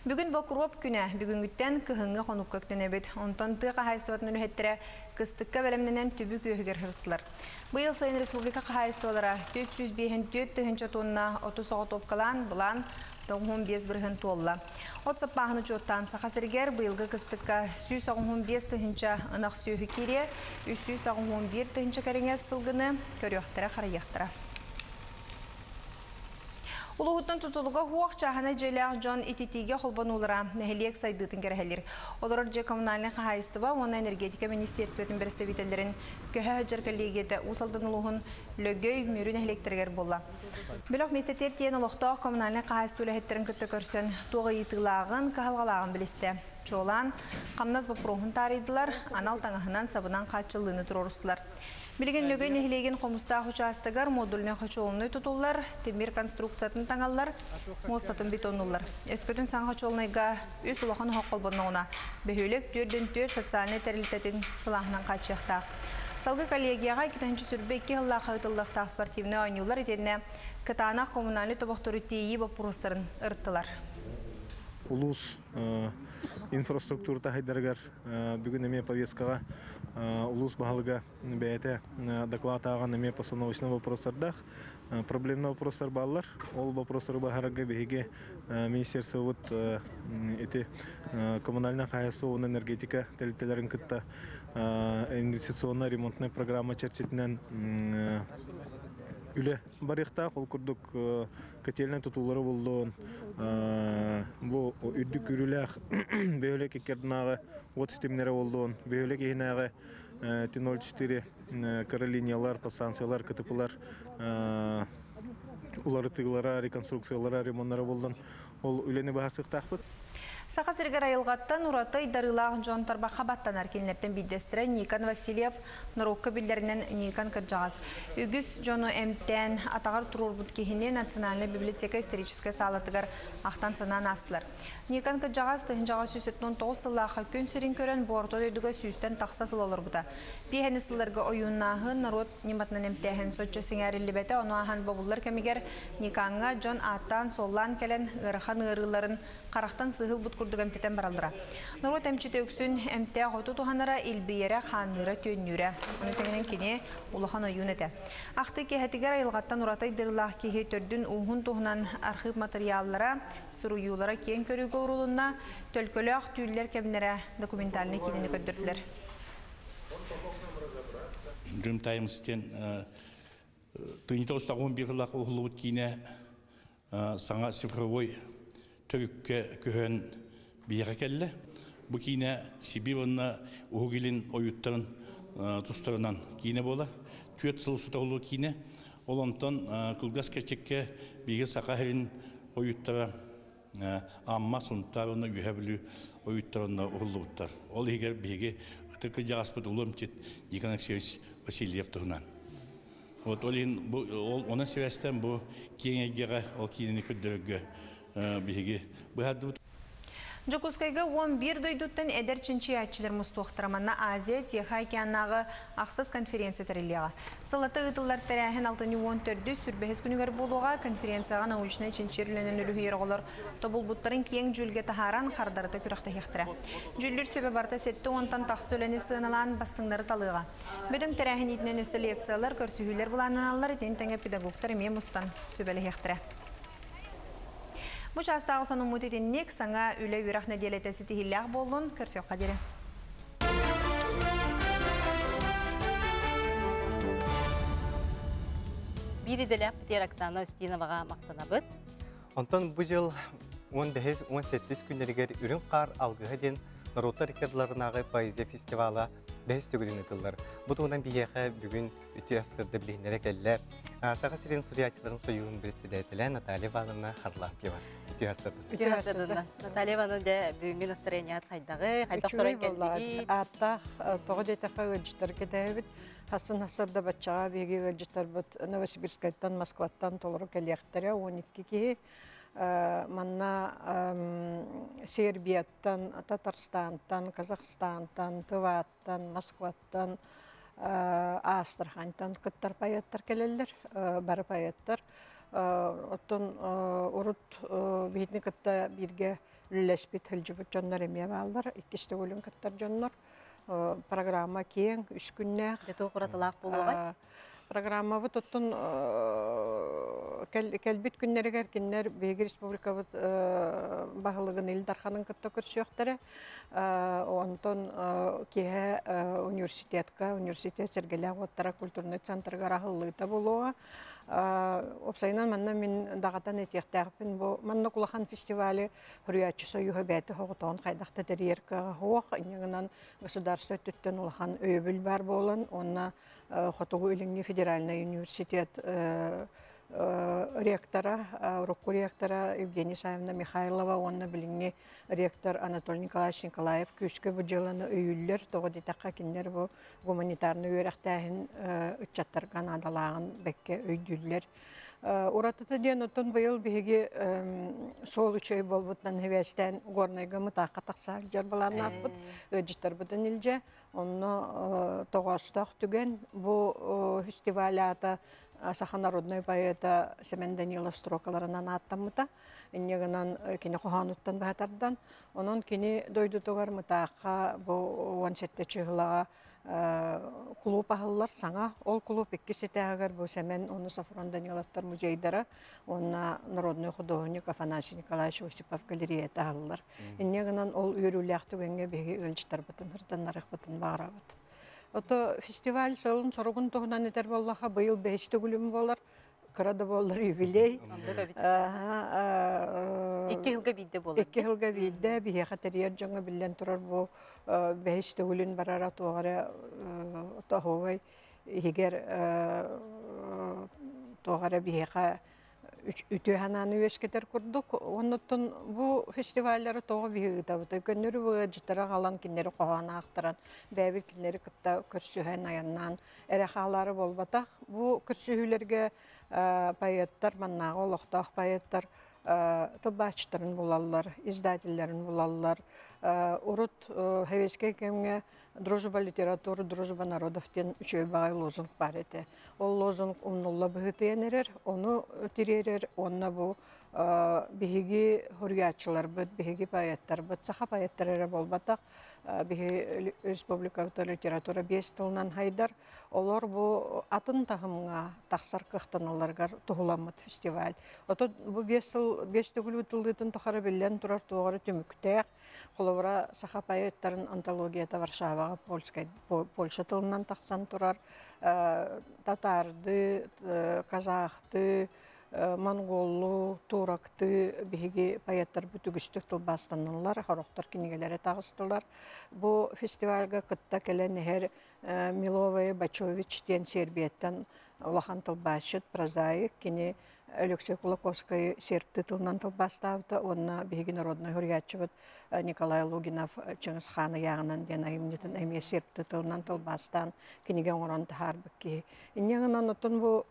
Бүгүн Бокуруоп күнэ. Бүгүҥҥүттэн кыһыҥҥы хонукка үктэнэбит. Онтон тыа хаһаайыстыбатын үлэһиттэрэ кыстыкка бэлэмнэнэн түбүк үөһүгэр сырыттылар. Быйыл сайын республика хаһаайыстыбалара 454 тыһыынча тонна оту соҕотуопкалаан, былаан 95 бырыһын туолла. От саппааһын учуоттаан Саха сиригэр быйылгы кыстыкка 185 тыһыынча ынах сүөһү киириэ, 381 тыһыынча кэриҥэ сылгыны көрүөхтэрэ-харайыахтара. Улууһуттан тутулуга суох чааһынай дьиэлээх дьон ититиигэ холбонуулара нэһилиэк сайдыытын кэрэһэлиир. Олорор дьиэ коммунальнай хаһаайыстыба уонна энергетика министиэристибэтин бэрэстэбиитэллэрин көһө сылдьар коллегията Уус Алдан улууһун Лөгөй, Мүрү нэһилиэктэригэр буолла. Бөлөх миэстэтигэр тиийэн олохтоох коммунальнай хаһаайыстыба үлэһиттэрин кытта көрсөн туох ыйытыылааҕын, кыһалҕалааҕын билистэ. Чуолаан, хамнас боппуруоһун таарыйдылар, анал таҥаһынан-сабынан хааччыллыыны туруорустулар. Билигин Лөгөй нэһилиэгин Хомустаах учаастагар модульнай хочуолунай тутуллар, тимир конструкциятын таҥаллар, муостатын бетоннуллар. Өскөтүн саҥа хочуолунайга үс улахан оһох холбонноҕуна, бөһүөлэк түөрдүн түөрт социальнай тэрилтэтин сылааһынан хааччыахтаах. Салгыы коллегияҕа 2022 сыллаахха ыытыллыахтаах спортивнай оонньуулар итиэннэ кытаанах коммунальнай тобохтору тиэйии боппуруостарын ырыттылар. Улуус инфраструктурата хайдарыгар бүгүн эмиэ повесткаҕа улуус баһылыга бэйэтэ доклад ааҕан эмиэ постановочный вопростардаах проблемный вопростар бааллар. Ол вопростары баһарарга биһиги министерствобыт ити коммунальное хаһаайыстыба уонна энергетика тэрилтэлэрин кытта инвестиционно-ремонтная программа чэрчитинэн үлэ барыахтаах. Ол курдук котельнай тутуулары буллун, бу үрдүк күүрүүлээх бөһүөлэк икки уот ситимнэрэ боллун, бөһүөлэк иһинээҕи Т-04 кыра линиялар, подстанциялар, КТПлар уларытыылара, реконструкциялара, ремоннара боллун. Ол үлэни баһарсыктаахпыт. Саха сиригэр айылҕаттан ураты ыйдарыылаах дьон тарбахха баттанар кинилэртэн биирдэстэрэ Никон Васильев норуокка биллэринэн Никон кырдьаҕас. Үгүс дьону эмтээн атаҕар туруорбут киһини Национальнай библиотека историческай саалатыгар ахтан-санаан аастылар. Никон кырдьаҕас 1919 сыллаахха күн сирин көрөн бу орто дойдуга сүүстэн тахса сыл олорбута. Пиэһэни сылларга ойууннааһын, норуот ньыматынан эмтээһин соччо сэҥээриллибэтэ, ону ааһан бобуллар кэмигэр Никаҥҥа дьон ааттаан-суоллаан кэлэн ыарахан ыарыыларын харахтан сыһылбыт курдук эмтэтэн бараллара. Норуот эмчитэ үксүн эмтээх оту туһанара, илбийэрэ, хаанныыра, түөннүүрэ. Ону тэҥинэн кини улахан ойуун этэ. Ахтыы киэһэтигэр айылҕаттан ураты айдарыылаах киһи төрдүн-ууһун туһунан архыып матырыйааллара, суруйуулара киэҥ көрүүгэ уурулунна, Төлкөлөөх түүллэр кэмнэрэ документальнай киинэни көрдөрдүлэр. Dream Times диэн тыынча 991 сыллаах уһуллубут киинэ саҥа цифровой төрүккэ көһөн биһиэхэ кэллэ. Бу киинэ Сибиир уонна Уһук Илин ойууттарын тустарынан киинэ буолар. Түөрт сыл устата уһуллубут киинэ. Ол онтон кылгас кэрчиккэ биһиги Саха сирин ойууттара Амма, Сунтаар уонна Үөһээ Бүлүү ойууттарына уһуллубуттар. Ол иһигэр биһиги ытык кырдьаҕаспыт улуу эмчит Никон Алексеевич Васильев туһунан. Вот ол иһин бу ол онон сибээстээн бу киэҥ эйгэҕэ ол киинэни көрдөрөргө биһиги быһаардыбыт. Дьокуускайга 11 дойдуттан эдэр чинчийээччилэр мустуохтара. Манна Азия, Тихай океаннааҕы ахсыс конференция тэриллиэҕэ. Сыллата ыытыллар тэрээһин алтынньы 14 сүрбэһис күнүгэр буолуоҕа. Конференцияҕа научнай чинчийэр үлэнэн үлүһүйэр оҕолор тобулбуттарын киэҥ дьүүлгэ таһааран хардарыта күрэхтэһиэхтэрэ. Дьүүллүүр сүбэ барыта 70-тан тахса үлэни сыаналаан бастыҥнары талыаҕа. Бөдөҥ тэрээһин иитинэн өссө лекциялар, көрсүһүүлэр былааннаналлар, итини тэҥэ педагогтар эмиэ мустан сүбэлэһиэхтэрэ. Бу чаастааҕы сонуммут итинник, саҥа үлэ-үөрэх нэдиэлэтэ ситиһиилээх буоллун, көрсүөххэ диэри. Биир идэлээх битиэр Оксана Устиноваҕа махтанабыт. Онтон бу дьыл 15-17 күннэригэр Үрүҥ хаар алгыһа диэн норуоттар иккардыларынааҕы поэзия фестивала бэһис төгүлүн ыытыллар. Бу туһунан биһиэхэ бүгүн үтүө сырда билиһиннэрэ кэллэ. Саха сирин суруйааччыларын сойууһун председателэ Наталья Ивановна Харлампьева. Үтүө сырдын. Үтүө сырдын. Наталья Ивановна, дьэ, бүгүҥҥү настроеният хайдаҕы, хайдах туран кэлбитий? Ааттаах, тоҕо диэтэххэ ыалдьыттар кэтэһэбит. Хассын хасырда баччаҕа биһиги ыалдьыттарбыт Новосибирскайтан, Москваттан толору кэлиэхтэрэ, 12 киһи. Манна Сербияттан, Татарстантан, Казахстантан, Тываттан, Москваттан, Астраханьтан кыттар поэттар кэлэллэр, бары поэттар. Оттон урут биһитини кытта бииргэ үлэлэспит, сылдьыбыт дьоннор эмиэ бааллар, иккис төгүлүн кыттар дьоннор. Программа киэҥ, үс күннээх. Дьэ туох уратылаах буолуоҕай? Программабыт оттон кэлбит күннэригэр кинилэр биһиги республикабыт баһылыгын Ил Дарханын кытта көрсүөхтэрэ. Онтон киэһэ университетка, университет Сэргэлээх уоттара культурнай центрыгар аһыллыыта буолуоҕа. Уопсайынан манна мин даҕатан этиэхтээхпин бу маннык улахан фестивали Суруйааччы союһа бэйэтэ соҕотоҕун хайдах да тэрийэр кыаҕа суох. Инньэ гынан государство өттүттэн улахан өйөбүл баар буолан уонна Хотугу Илиҥҥи федеральнай университет ректора, урукку ректора Евгения Исаевна Михайлова уонна билиҥҥи ректор Анатолий Николаевич Николаев күүскэ бу дьыаланы өйүүллэр. Тоҕо диэтэххэ, кинилэр бу гуманитарнай үөрэхтээһин ыччаттарга наадалааҕын бэккэ өйдүүллэр. Уратыта диэн оттон быйыл биһиги суол үчүгэй буолбутунан сибээстээн Горнайга Мытаахха тахсаар дьор былааннаахпыт, ыалдьыттарбытын илдьэ. Онно тоҕоостоох түгэн бу фестиваль аата саха народнай поэта Семен Данилов строкаларынан ааттаммыта. Инньэ гынан кини хоһоонуттан быһа тардан, онон кини дойдутугар Мытаахха бу 17 чыһылаҕа кулууп аһыллар саҥа. Ол кулууп иккис этээһигэр бу Сэмэн уонна Софрон Даниловтар музейдара уонна народный художник Афанасий Николаевич Осипов галереята аһыллар. Инньэ гынан ол үөрүүлээх түгэҥҥэ биһиги ыалдьыттарбытын ырытыннарыахпытын баҕарабыт. Ото фестиваль сылын соругун туһунан этэр буоллаха быйыл бэһис төгүлүм буолар. Кыра да буоллар юбилей. Икки сылга биирдэ буолар. Икки сылга биирдэ биһиэхэ тэрийэр дьоҥҥо биллэн турар бу бэһис төгүлүн барара туох эрэ тоһуобай иһигэр туох эрэ биһиэхэ Үтүө санааны үөскэтэр курдук. Оннуттан бу фестиваллары тоҕо биһи ыытабыт. Көннөрү ыалдьыттары аҕалан кинилэри хоһоон аахтаран, бэйэбит кинилэри кытта көрсүһэн, айаннаан эрэ хаалаары буолбатах. Бу көрсүһүүлэргэ поэттар, маннааҕы олохтоох поэттар тылбаасчыттарын булаллар, издателлэрин булаллар. Урут советскай кэмҥэ «Дружба литературы, дружба народов» диэн үчүгэй баҕайы лозунг баар этэ. Ол лозунг умнулла быһыытыйан эрэр, ону тириэрэр уонна бу биһиги суруйааччыларбыт, биһиги поэттарбыт, саха поэттара эрэ буолбатах, биһи республикабыт литература биэс тылынан хайдар. Олор бу атын таһымҥа тахсар кыахтаналларыгар туһуламмыт фестиваль. Отут бу биэс сыл биэс төгүл ыытыллыытын тухары биллэн турар туоҕары түмүктээх. Холобура, саха поэттарын антологията Варшаваҕа польскай, Польша тылынан тахсан турар. Татаарды, казахты, монголлуу, турактыы биһиги поэттарбыт үгүстүк тылбаастаналлар, сорохтор кинигэлэрэ таҕыстылар. Бу фестивальга кытта кэлэн иһэр Миловая Бачович диэн Сербияттан улахан тылбаасчыт, прозаик. Кини Алексей Кулаковскай серб тылынан тылбаастаабыта уонна биһиги народнай суруйааччыбыт Николай Лугинов Чыҥыс Хаан ыйааҕынан диэн айымньытын эмиэ серб тылынан тылбаастаан кинигэ оҥорон таһаарбыт киһи. Инньэ гынан оттон бу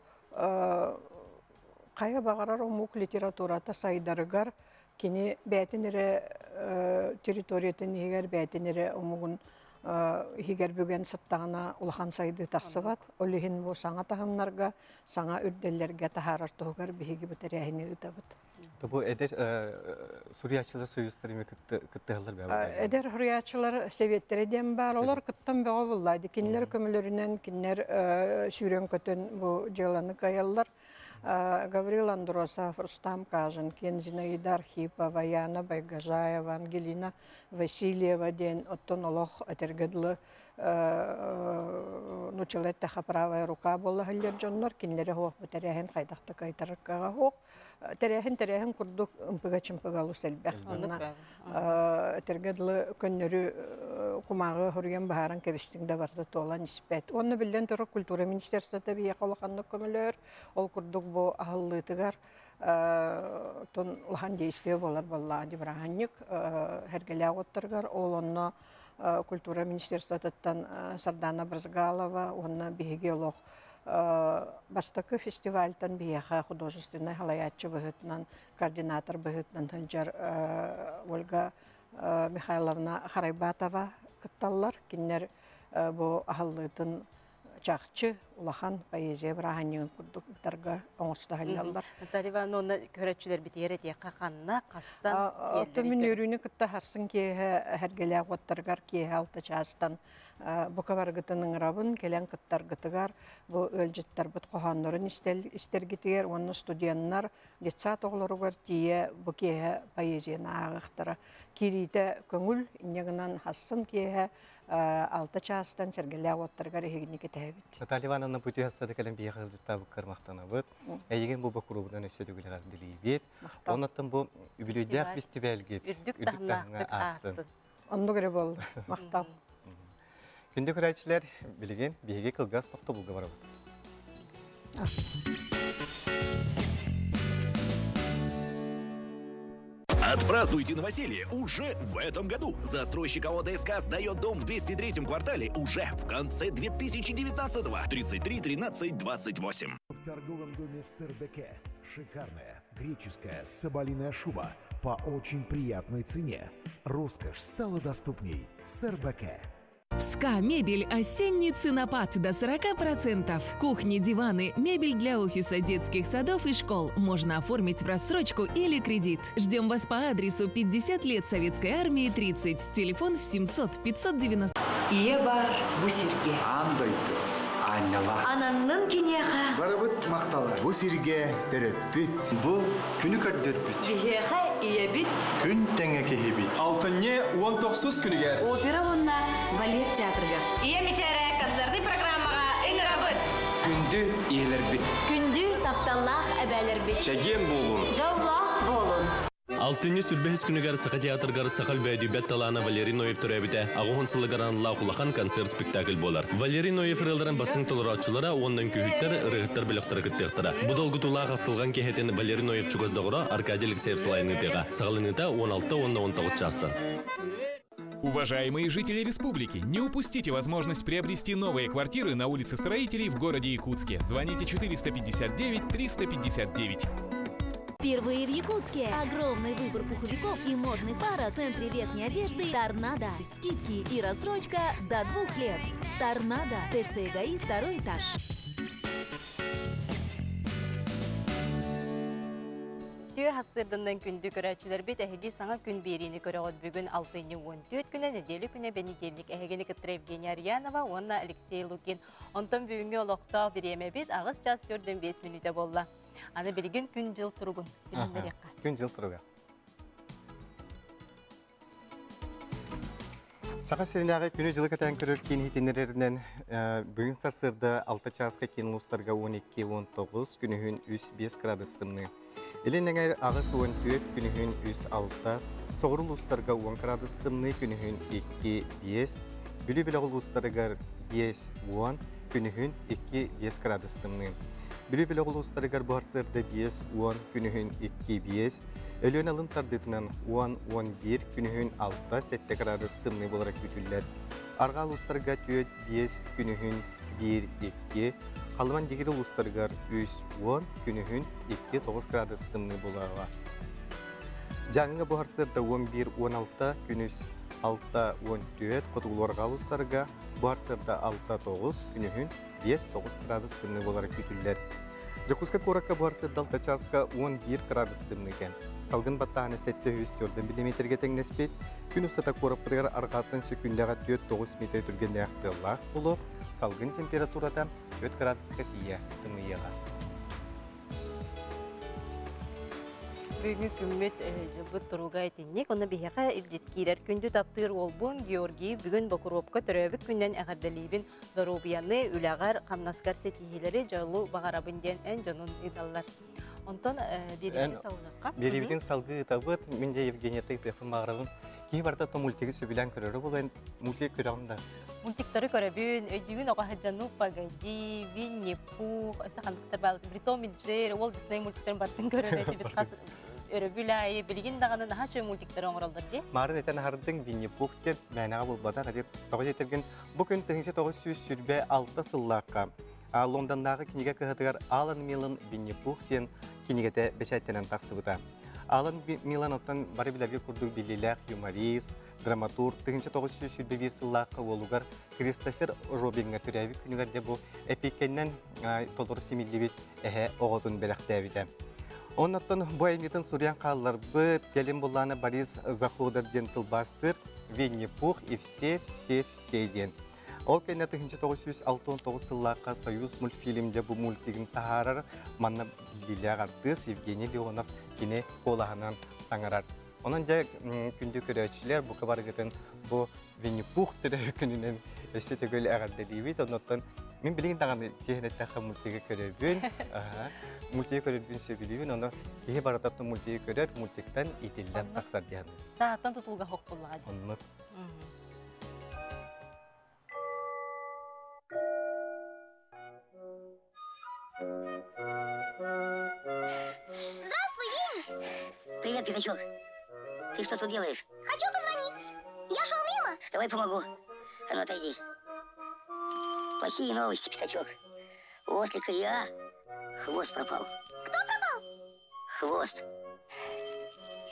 хайа баҕарар омук литературата сайдарыгар кини бэйэтин эрэ территориятын иһигэр бэйэтин эрэ омугун иһигэр бүгэн сыттаҕына улахан сайдыы тахсыбат. Ол иһин бу саҥа таһымнарга, саҥа үрдэллэргэ таһаарар туһугар биһиги бу тэрээһини ыытабыт. Бу эдэр суруйааччылар союзтары эмиэ кыттыһаллар бэҕэ. Эдэр суруйааччылар сэбиэттэрэ диэн баар. Олор кыттан бөҕө булла. Кинилэр көмөлөрүнэн кинилэр сүүрэн-көтөн бу дьыаланы кыайаллар. Гаврил Андросов, Рустам Каженкин, Зинаида Архипова, Яна Байгажаева, Ангелина Васильева диэн оттон олох этэргэ дылы нуччалыы эттэххэ правая рука буола сылдьар дьоннор кинилэри суох бу тэрээһин хайдах да кыайтарарга суох. Тэрээһин тэрээһин курдук ымпыга-чымпыга олус элбэх. Онно этэргэ дылы көннөрү кумааҕы хоруйан баһааран кэбистиҥ да барыта туолан испэт. Уонна биллэн турар культура министерствота биһиэхэ улаханнык көмөлөөр. Ол курдук бу аһыллыытыгар тон улахан действие буолар буоллаҕа дии бырааһынньык Сэргэлээх уоттарыгар ол онно культура министерствотыттан Сардана Брызгалова уонна биһиги олох бастакы фестивальтан биһиэхэ художественнай салайааччы быһыытынан координатор быһыытынан сылдьар Ольга Михайловна Харайбатова кытталлар. Кинилэр бу аһыллыытын чахчы улахан поэзия бырааһынньыгын курдук ыытарга оҥосто сылдьаллар. Наталья Ивановна, көрөөччүлэрбитигэр этиэххэ ханна, хастан Оттон мин үөрүүнү кытта харсын киэһэ Сэргэлээх уоттарыгар киэһэ алта чаастан бука барыгытын ыҥырабын, кэлэн кыттаргытыгар, бу ыалдьыттарбыт хоһооннорун истэргитигэр уонна студеннар детсад оҕолоругар тиийэ бу киэһэ поэзияны ааҕыахтара. Киириитэ көҥүл, инньэ гынан хассын киэһэ алта чаастан Сэргэлээх уоттарыгар эһигини кэтэһэбит. Наталья Ивановна бу түһэ кэлэн биһиэхэ ыалдьыттаабыккар махтанабыт. Эйигин бу бокуруобунан өссө төгүл эҕэрдэлиибит. Оннуттан бу үбүлүөйдээх фестивальгит үрдүк таһымнаахтык аастын. Оннук эрэ буолла. Махтал. Күндү көрөөччүлэр, билигин биһиги кылгас тохтобулга барабыт. Отпразднуйте новоселье уже в этом году. Застройщик АО ДСК сдает дом в 203-м квартале уже в конце 2019-го. 33 13 28. В торговом доме Сырбеке шикарная греческая соболиная шуба по очень приятной цене. Роскошь стала доступней. Сырбеке. СКА «Мебель» осенний ценопад до 40%. Кухни, диваны, мебель для офиса, детских садов и школ можно оформить в рассрочку или кредит. Ждем вас по адресу 50 лет Советской Армии 30. Телефон 700 590. Ийэ баар бу сиргэ. Аан дойду аанньала. Ананнын киниэхэ. Барыбыт махтала. Бу сиргэ төрөппүт. Бу күнү көрдөрбүт. Биһиэхэ ийэбит. Күн тэҥэ киһибит. Алтынньы 19 күнүгэр. Опера уонна балет театрыгар. Ийэ мичээрэ концертный программаҕа ыҥырабыт. Күндү ийэлэрбит. Күндү тапталлаах эбээлэрбит. Чэгиэн буолун. Дьоллоох буолун. Алтынньы сүрбэһис күнүгэр Саха театрыгар саха өлбөөдүйбэт талаана Валерий Ноев төрөөбүтэ аҕыһын сылыгар аналлаах улахан концерт-спектакль буолар. Валерий Ноев ырыаларын бастыҥ толорооччулара уонна үҥкүүһүттэр, ырыаһыттар бөлөхтөрө кыттыахтара. Бу долгутуулаах ахтылҕан киэһэтин Валерий Ноев чугас доҕоро Аркадий Алексеев салайыныытыаҕа. Саҕаланыыта 16 уонна 19 чаастан. Уважаемые жители республики, не упустите возможность приобрести новые квартиры на улице Строителей в городе Якутске. Звоните 459 359. Впервые в Якутске огромный выбор пуховиков и модных пар в центре верхней одежды «Торнадо». Скидки и рассрочка до 2 лет. «Торнадо». ТЦ ГАИ, второй этаж. Үтүө сарсыарданан күндү көрөөччүлэрбит эһиги саҥа күн биэриини көрөҕүт бүгүн алтынньы 14 күнэ нэдиэлэ күнэ бэнидиэнньик эһигини кытта Евгения Арьянова уонна Алексей Лукин. Онтон бүгүҥҥү олохтоох бириэмэбит аҕыс чаас 4-5 мүнүүтэ буолла. Аны билигин күн-дьыл туругун билиһиннэриэххэ. Күн-дьыл туруга. Саха сиринээҕи күнү-дьылы кэтээн көрөр киин иһитиннэрэринэн бүгүн сарсыарда 6 чааска киин улуустарга 12-19, күнүһүн 3-5 градус тымныы. Илин эҥэр 84, күнүһүн 3-6, соҕуруу улуустарга 10 градус тымныы, күнүһүн 2-5, Бүлүү бөлөх улуустарыгар 5-10, күнүһүн 2-5 градус тымныы. Бүлүү бөлөх улуустарыгар бу сарсыарда 5-10, күнүһүн 2-5, Өлүөн алын тардыытынан 10-11, күнүһүн 6-7 градус тымныы буолара күүтүллэр. Арҕаа улуустарга 4-5, күнүһүн 1-2, Халыман Дигир улуустарыгар 3-10, күнүһүн 2-9 градус тымныы буолуоҕа. Дьааҥыга бу сарсыарда 11-16, күнүс 6-14, хотугулуу-арҕаа улуустарга бу сарсыарда 6-9, күнүһүн 5-9 градус тымныы буолара күүтүллэр. Дьокуускай куоракка бу сарсыарда 6 чааска 11 градус тымныы кэм. Салгын баттааһына 704 миллиметргэ тэҥнэспит. Күн устата куораппытыгар арҕааттан сөкүүндэҕэ 4-9 метр түргэннээх тыаллаах буолуох. Салгын температурата 4 градуска тиийэ тымныйыаҕа. Бүгүҥҥү күммүт дьылбыт туруга итинник. Онно биһиэхэ илдьит киирэр. Күндү таптыыр уолбун Георгий бүгүн Бокуруопка төрөөбүт күнүнэн эҕэрдэлиибин. Доруобуйаны, үлэҕэр, хамнаскар ситиһиилэри дьолу баҕарабын диэн эн дьонун ыыталлар. Онтон биэриибитин салгыахха. Биэриибитин салгыы ыытабыт. Мин дьэ Евгенияттан ыытыахпын баҕарабын. Киһи барыта то мультигы сөбүлээн көрөрө буолан мультик көрөҕүн да. Мультиктары көрөбүн, өйдүүгүн оҕо сылдьан Ну погоди, Винни Пух, өссө ханныктар баалар, Том и Джерри, Уолт Дисней мультиктарын бартын көрөр этибит хас өрөбүл аайы билигин даҕаны наһаа үчүгэй мультиктары оҥороллор дии. Маарын этэн аһардыҥ Винни Пух диэн мээнэҕэ буолбатах ити тоҕо диэтэргин бу күн 1926 сыллаахха Лондоннааҕы кинигэ кыһатыгар Алан Милан Винни Пух диэн кинигэтэ бэчээттэнэн тахсыбыта. Алан Милан оттон бары билэргэ курдук биллиилээх юморист, драматург 1921 сыллаахха уолугар Кристофер Робиҥҥа төрөөбүт күнүгэр дьэ бу эпиэккэннэн толору симиллибит эһэ оҕотун бэлэхтээбитэ. Оннуттан бу айымньытын суруйан хаалларбыт кэлин буллаана Борис Заходов диэн тылбаастыыр Винни-Пух и все, все, все диэн. Ол кэннэ 1969 сыллаахха Союз мультфильм дьэ бу мультигын таһаарар манна биллиилээх артыыс Евгений Леонов кини куолаһынан саҥарар. Онон дьэ күндү көрөөччүлэр бука барыгытын бу Винни-Пух төрөөбүт күнүнэн өссө төгүл эҕэрдэлиибит. Оннуттан мин билигин даҕаны чиэһин эттэххэ мультигы көрөбүн. Мультигы көрөрбүн сөбүлүүбүн. Ону киһи барыта мультигы көрөр, мультиктан иитиллэн тахсар диэн. Сааттан тутулга хохпуллаҕа. Оннук. Здравствуй, Винни! Привет, Пятачок. Ты что тут делаешь? Хочу позвонить. Я шел мимо. Давай помогу. А ну, отойди. Плохие новости, Пятачок. У ослика я хвост пропал. Кто пропал? Хвост.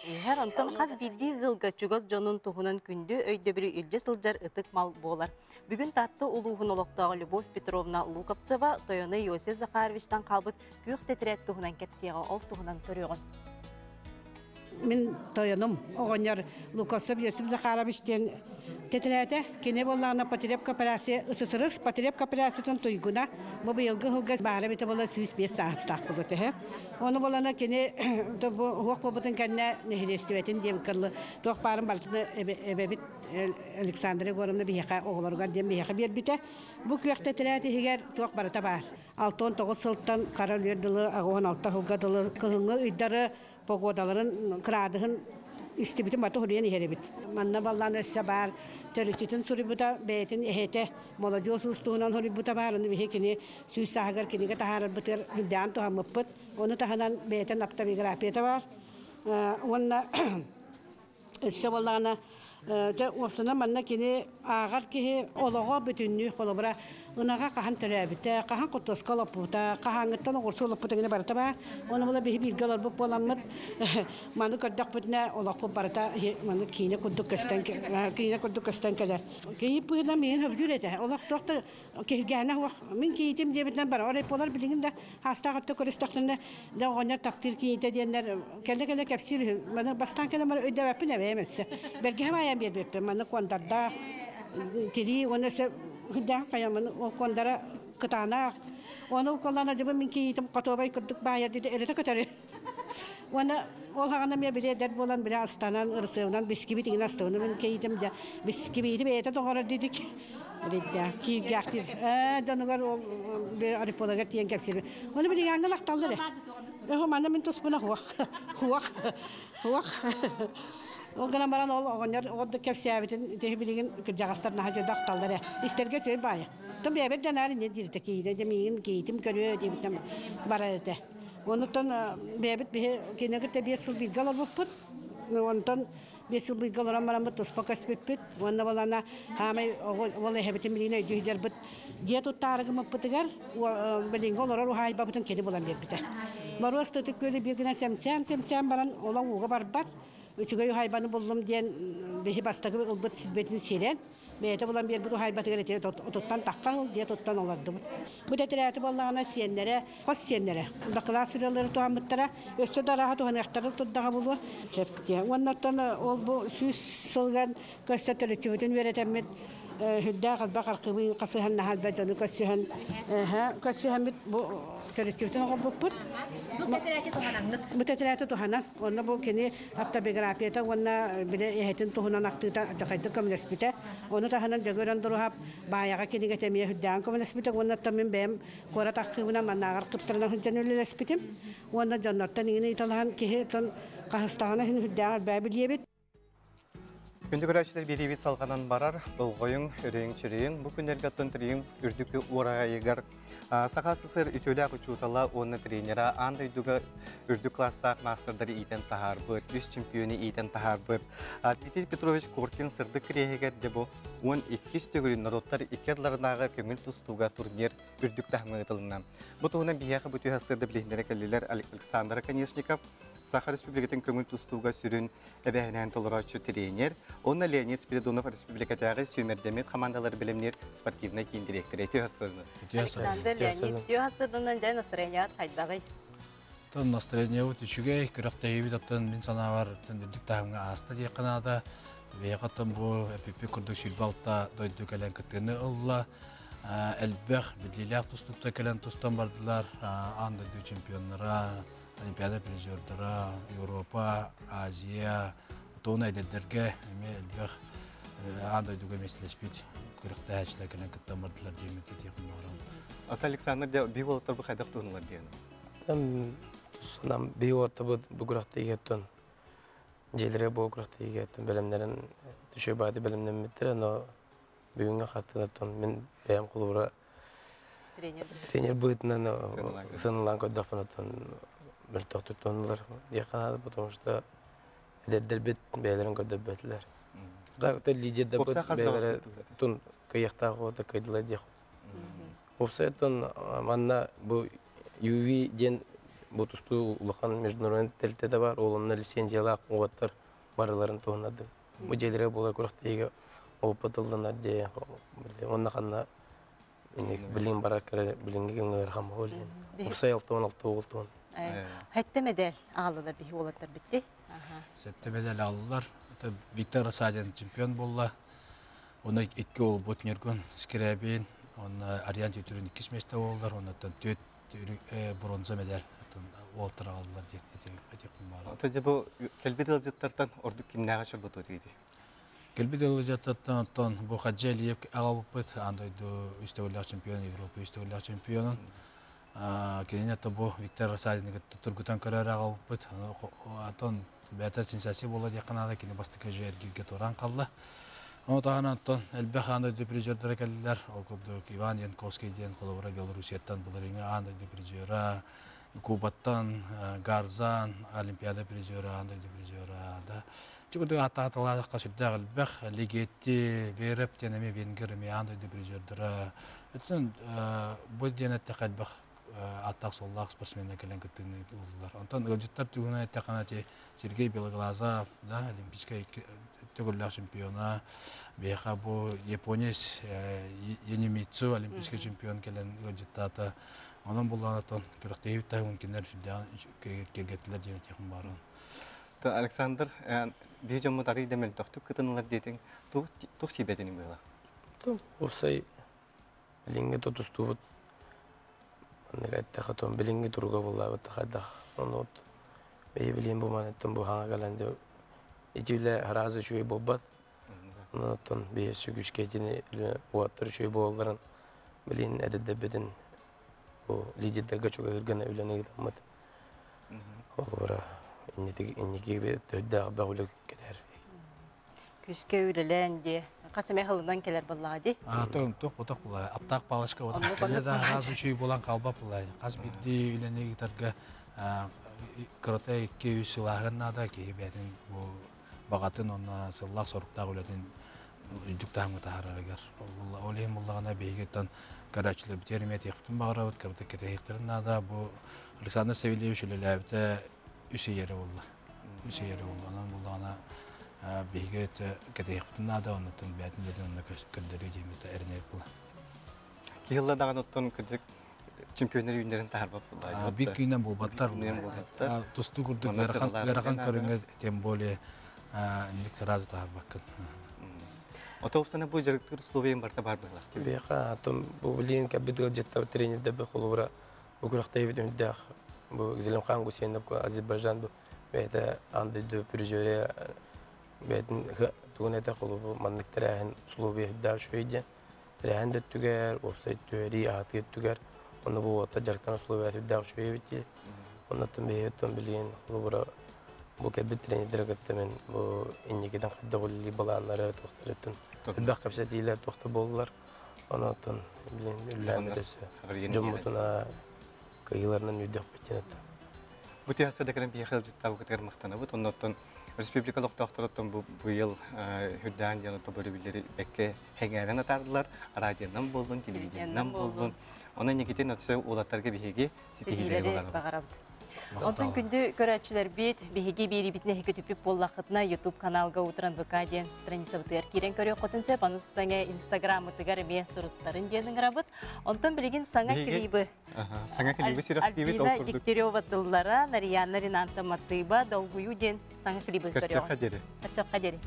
Иһэр онтон хас биирдии ыалга чугас дьонун туһунан күндү өйдөбүлү илдьэ сылдьар ытык мал буолар. Бүгүн Таатта улууһун олохтооҕо Любовь Петровна Луковцева тойоно Иосиф Захаровичтан хаалбыт күөх тэтэрээт туһунан кэпсиэҕэ, ол туһунан көрүөҕүн. Мин тойонум оҕонньор Луковцев Иосиф Захарович диэн тэтэрээтэ. Кини буоллаҕына потреб кооперация СССР потреб кооперациятын туйгуна. Бу быйылгы сылга баара эбитэ буола 105 саастаах буолуо этэ. Ону буолана кини бу уһуох буолбутун кэннэ нэһилиэстибэтин диэн кыллы туох баарын барытын эбэбит Александра Егоровна биһиэхэ оҕолоругар диэн биһиэхэ биэрбитэ. Бу күөх тэтэрээт иһигэр туох барыта баар. 69 сылтан хара өлүөр дылы, 86 сылга дылы кыһыҥҥы ыйдары Погодаларын кыраадыһын истибитин баты хуруйан иһэр эбит. Манна баллаан өссө баар төрүччүтүн суруйбута бэйэтин эһэтэ молодьуос уустуһунан суруйбута баар. Ону биһи кини сүүс сааһыгар кинигэ таһаарарбытыгар үрдээн туһаммыппыт. Ону таһынан бэйэтин автобиографията баар. Уонна өссө буоллаҕына дьэ уопсайынан манна кини ааҕар киһи олоҕо бүтүннүү холобура ынаҕа хаһан төрөөбүтэ, хаһан хортуоска олоппута, хаһааҥҥыттан оҕурсу олоппута гина барыта баар. Ону була биһи бииргэ олорбут буоламмыт маны көрдөхпүтүнэ олохпут барыта маны киинэ курдук көстөн киинэ курдук көстөн кэлэр. Кийиит быһыынан миигин сөбүлүүр этэ. Олох туох да киһиргээнэ суох. Мин кийиитим диэбитинэн барар буолар билигин да хаастаах өттө көрүстэхтэринэ дьэ оҕонньор таптыыр кийиитэ диэннэр кэлэ-кэлэ кэпсиир үһү. Маны бастаан кэлэн баран өйдөөбөппүн эбээм өссө. Бэргэһэ баайан биэрбиппин. Маны куондардаах тирии уонна өссө үрдээх хайа маны ол куондара кытаанах. Ону уколлаан адьыбын мин кийиитим хотуобай курдук баайар диэти өрүтэ көтөрү. Уонна ол хаҕана эмиэ били эдэр буолан били астанан ырысыабынан бискибит иҥин астыбыны мин кийиитим дьэ бискибиити бэйэтэ тоҕорор диидик. Риддээх кииргээхтиир. Ээ дьонугар ол ариполагар тиийэн кэпсиир. Ону билигин лахталлар ээ. Эһо манна мин туспуна хуах. Хуах. Хуах. Ол гынан баран ол оҕонньор оҕордук кэпсээбитин ити билигин кырдьаҕастар наһаа дьэ ахталлар ээ. Истэргэ үчүгэй баайа. Тон бэйэбэр дьанаар инньэ дииртэ киирэ дьэ миигин кийиитим көрүө диэбитинэн барар этэ. Онуттан бэйэбит биһи кинини кытта 5 сыл бииргэ олорбуппут. Онтон 5 сыл бииргэ олорон бараммыт туспа көспүппүт. Уонна балана хаамай ол эһэбитин билигин өйдүү сылдьарбыт дьиэ туттаары гыммыппытыгар билиҥҥи олорор уһаайбабытын кини булан биэрбитэ. Боруос Ытык Күөлү биир гына сэмсээн-сэмсээн баран олох ууга барбат. Үчүгэй уһаайбаны буллум диэн биһи бастакы ылбыт сирбитин сирэн Бэйэтэ булан биэрбит уһаайбатыгар ити отуттан тахха ыл дьиэ туттан олордубут. Бу тэтэрээти буоллаҕына сиэннэрэ, хос сиэннэрэ бакылаас сүрэлэри туһаммыттара, өссө да арааһа туһаныахтарын турдаҕа буолуо. Сөп диэ. Уонна оттон ол бу 100 сылган көрсө төрүччүбүтүн үөрэтэммит сүрдээх элбэх архыыбы хасыһан наһаа элбэх дьону көрсүһэн көрсүһэммит бу төрүччүбүтүн оҥорбуппут. Бу тэтэрээти туһанаҥҥыт. Бу тэтэрээти туһанан. Онно бу кини автобиографията уонна били эһэтин туһунан ахтыыта дьахайдык көмөлөспүтэ. Ону таһынан Дьөгүөр Ондуруһап Баайаҕа кинигэтэ эмиэ үрдээҕин көмөлөспүтэ уонна оттон мин бэйэм куорат архыыбынан маннааҕар кыптарынан сылдьан үлэлэспитим. Уонна дьоннортон иҥин ыйыталаһан киһи оттон хаһыстаҕына иһин үрдээҕи элбэҕи билиэбит. Күндү көрөөччүлэр биэриибит салҕанан барар. Болҕойуҥ, өрөйүҥ-чөрөйүҥ. Бу күннэргэ оттон триумф үрдүкү уораҕайыгар Саха СССР үтүөлээх учуутала уонна тренера аан дойдуга үрдүк класстаах маастардары иитэн таһаарбыт, үс чемпиону иитэн таһаарбыт. Дмитрий Петрович Коркин сырдык кириэһигэр дьэ бу 12 төгүлүн норуоттар икки ардыларынааҕы көҥүл тустууга турнир үрдүк таһымҥа ыытылынна. Бу туһунан биһиэхэ бу түһэ сырды билиһиннэрэ кэллилэр Александр Конечников, Саха Республикатын көҥүл тустууга сүрүн эбээһинэһин толорооччу тренер, уонна Леонид Спиридонов республикатааҕы сүүмэрдэммит хамаандалары бэлэмниир спортивнай киин дириэктэрэ үтүө сырдынан. Александр Леонид, үтүө сырдынан дьэ настроеният хайдаҕый? Тон настроениябыт үчүгэй, күрэхтэһиибит оттон мин санаабар үрдүк таһымҥа ааста диэххэ наада. Биһиэхэ оттон бу эпиппит курдук 26 дойду кэлэн кыттыыны ылла. Элбэх биллиилээх тустууктар кэлэн тустан бардылар. Аан дойду чемпионнара, Олимпиада призердара, Европа, Азия, туона эдэрдэргэ эмиэ элбэх аан дойдуга миэстэлэспит күрэхтэһээччилэр кэлэн кыттан бардылар диэммит этиэхпин баҕарабын. Ата Александр дьэ биһи уолаттар бу хайдах туһунулар диэн? Там тусунам биһи уолаттарбыт бу күрэхтэһиигэ дьиэлэрэ бу күрэхтэһиигэ бэлэмнэрин түшө бааты бэлэмнэммиттэрэ, но бүгүҥҥү хартыынаттан мин бэйэм холобура тренер быһыытынан сыаналаан көрдөхпүнэ оттон мөлтөхтүк туһаналлар диэххэ наада, потому что эдэрдэрбит бэйэлэрин көрдөрбөтүлэр. Лидердэрбит бэйэлэрэ тун кыайыахтаах уота кыайдылар диэх. Уопсайыттан манна бу UV диэн бу тустуу улахан международный тэрилтэтэ бар, ол онно лицензиялаах уолаттар барыларын туһуннардым. Бу дьиэлэрэ буолар күрэхтэһиигэ опыт ылланар диэ уонна ханна билигин барар кэрэ билиҥҥи күҥҥэ ыарахан буолуо диэн. Уопсай 66 уолтуон. Сэттэ медаль аҕаллылар биһи уолаттар битти. Сэттэ медаль аҕаллылар. Виктор Рассадин чемпион буолла. Уонна икки уолбут Ньургун Скрябин, уонна Ариан Тютюрин иккис миэстэ буоллар, оннуттан түөрт бронза медаль уолтар аҕаллылар диэн этиэхпин баҕарабын. Ото дьэ бу кэлбит ыалдьыттартан ордук кимнээҕи чорботуо этигитий? Кэлбит ыалдьыттартан оттон бу Хаджи Алиев аҕалбыппыт аан дойду үс төгүллээх чемпион, Европа үс төгүллээх чемпионун. Кинини бу Виктор Рассадины кытта тургутан көрөр аҕалбыт. Атын бэйэтэ сенсация буолла диэххэ наада, кини бастакы эргииргэ туораан хаалла. Ону таһынан оттон элбэх аан дойду призердара кэллилэр. Ол курдук Иван Янковский диэн холобура Белоруссияттан былырыыҥҥы аан дойду призера, Кубаттан Гарзан Олимпиада призера, аан дойду призера, да. Чүгүрдүк ааттааталаахха сүрдээх элбэх Лигетти, Вереп диэн эмиэ Венгер эмиэ аан дойду призердара. Өттүн бу диэн эттэххэ элбэх ааттаах-суоллаах спортсменнар кэлэн кыттыыны ыллылар. Онтон ыалдьыттар туһунан эттэххинэ ити Сергей Белоглазов, да, олимпийскай төгүллээх чемпиона, биһиэхэ бу японец Янимицу олимпийскай чемпион кэлэн ыалдьыттаата. Онон буллаанатон күрэхтэһиибит таһымын кинилэр сүрдээҕин киэргэттилэр диэн этиэхпин баҕарабын. Александр, биһи дьоммут арый да мөлтөхтүк кытыннылар диэтиҥ, туох сиэбэтиниҥ быһыылаах? Уопсай билиҥҥи тутустуубут маннык эттэххэ тон билиҥҥи туруга буоллаабыт хайдах ону бэйи билиэн бу манаттан бу хаҥа кэлэн дьэ ити үлэ араас үчүгэй буолбат онон биһи сүгүскэ итини уоттар үчүгэй буолалларын билин эдэрдэрбитин бу лидердэргэ чугаһыыр гына үлэни ыытаммыт холобура инники төрдөөх бөх үлэ кэтэр. Күүскэ үлэлээн дии. Хас эмэ хылынан кэлэр буоллаҕа дии. А то туох ботох була аптаах палочка вот кэлэ да араас үчүгэй буолан хаалбат була. Хас биирдии үлэни ыытарга кырата 2-3 сылааһын наада киһи бэйэтин бу баҕатын уонна сыллаах соруктаах үлэтин үрдүк таһымҥа таһаарарыгар. Ол иһин буллаҕына биһигиттэн көрөөччүлэрбитигэр эмиэ этиэхпитин баҕарабыт, кырата кэтэһиэхтэрин наада. Бу Александр Савельевич үлэлээбитэ үс ый эрэ буолла. Үс ый эрэ буолла. Онон буллаҕына биһиги кэтэһиэхпитин наада, оннуттан бэйэтин үлэтин онно көрдөрүү диэммит эрэнэбит була. Киһи даҕаны оттон кырдьык чемпионнар үүннэрин таһарбат буолла. Биир күнүнэн буолбаттар. Тустуу курдук ыарахан көрүҥҥэ тем более инник сразу таһарбаккын. Отоопсана бу дьарыктыыр условиям барыта бар быһыылаах. Биһиэхэ атын бу билигин кэлбит ыалдьыттар тренердэр холобура бу күрэхтэһиибит үрдээх бу Зелимхан Гусейнов Азербайджан бу бэйэтэ аан дойду призерэ бэйэтин тугун этэ холобу маннык тэрээһин условия үрдээх үчүгэй диэн тэрээһин да өттүгэр уопсай түһэрии аһатыы өттүгэр онно бу уота дьарыктанар условия үрдээх үчүгэй эбит дии оннуттан биһиэттэн билигин холобура бу кэлбит тренердэрэ кытта мин бу инникитин хайдах үлэлиир былааннары туохтарыттан элбэх кэпсэтиилэр туохта буоллар онон билин үлэлээн өссө дьоммутуна кыайыыларынан үөрдүөхпүт диэн этэ. Бу тиһасса да кэлэн биһиэхэ ыалдьыттаабыкытыгар махтанабыт. Оннуттан республика олохтоохторуттан бу быйыл үрдээн диэн тобөрүбүллэри бэккэ хэҥээрэн атаардылар. Радионан буоллун, телевидениенан буоллун. Онон инникитин өссө уолаттарга биһиги ситиһиилэри баҕарабыт. Онтон күндү көрөөччүлэрбит, биһиги биэрибитин эһиги түпүк буоллаххытына YouTube каналга утран ВК диэн страницабытыгар киирэн көрүөххүтүн сөп. Аны саҥа Инстаграммытыгар эмиэ суруттарын диэн ыҥырабыт. Онтон билигин саҥа клибы Саҥа клибы сүрэхтиибит ол Альбина курдук. Дегтярева тыллара, Нарияна Ринанта Матыба, Долгуйуу диэн саҥа клибы Көрсүөххэ көрүөҕүҥ. диэри. Көрсүөххэ диэри.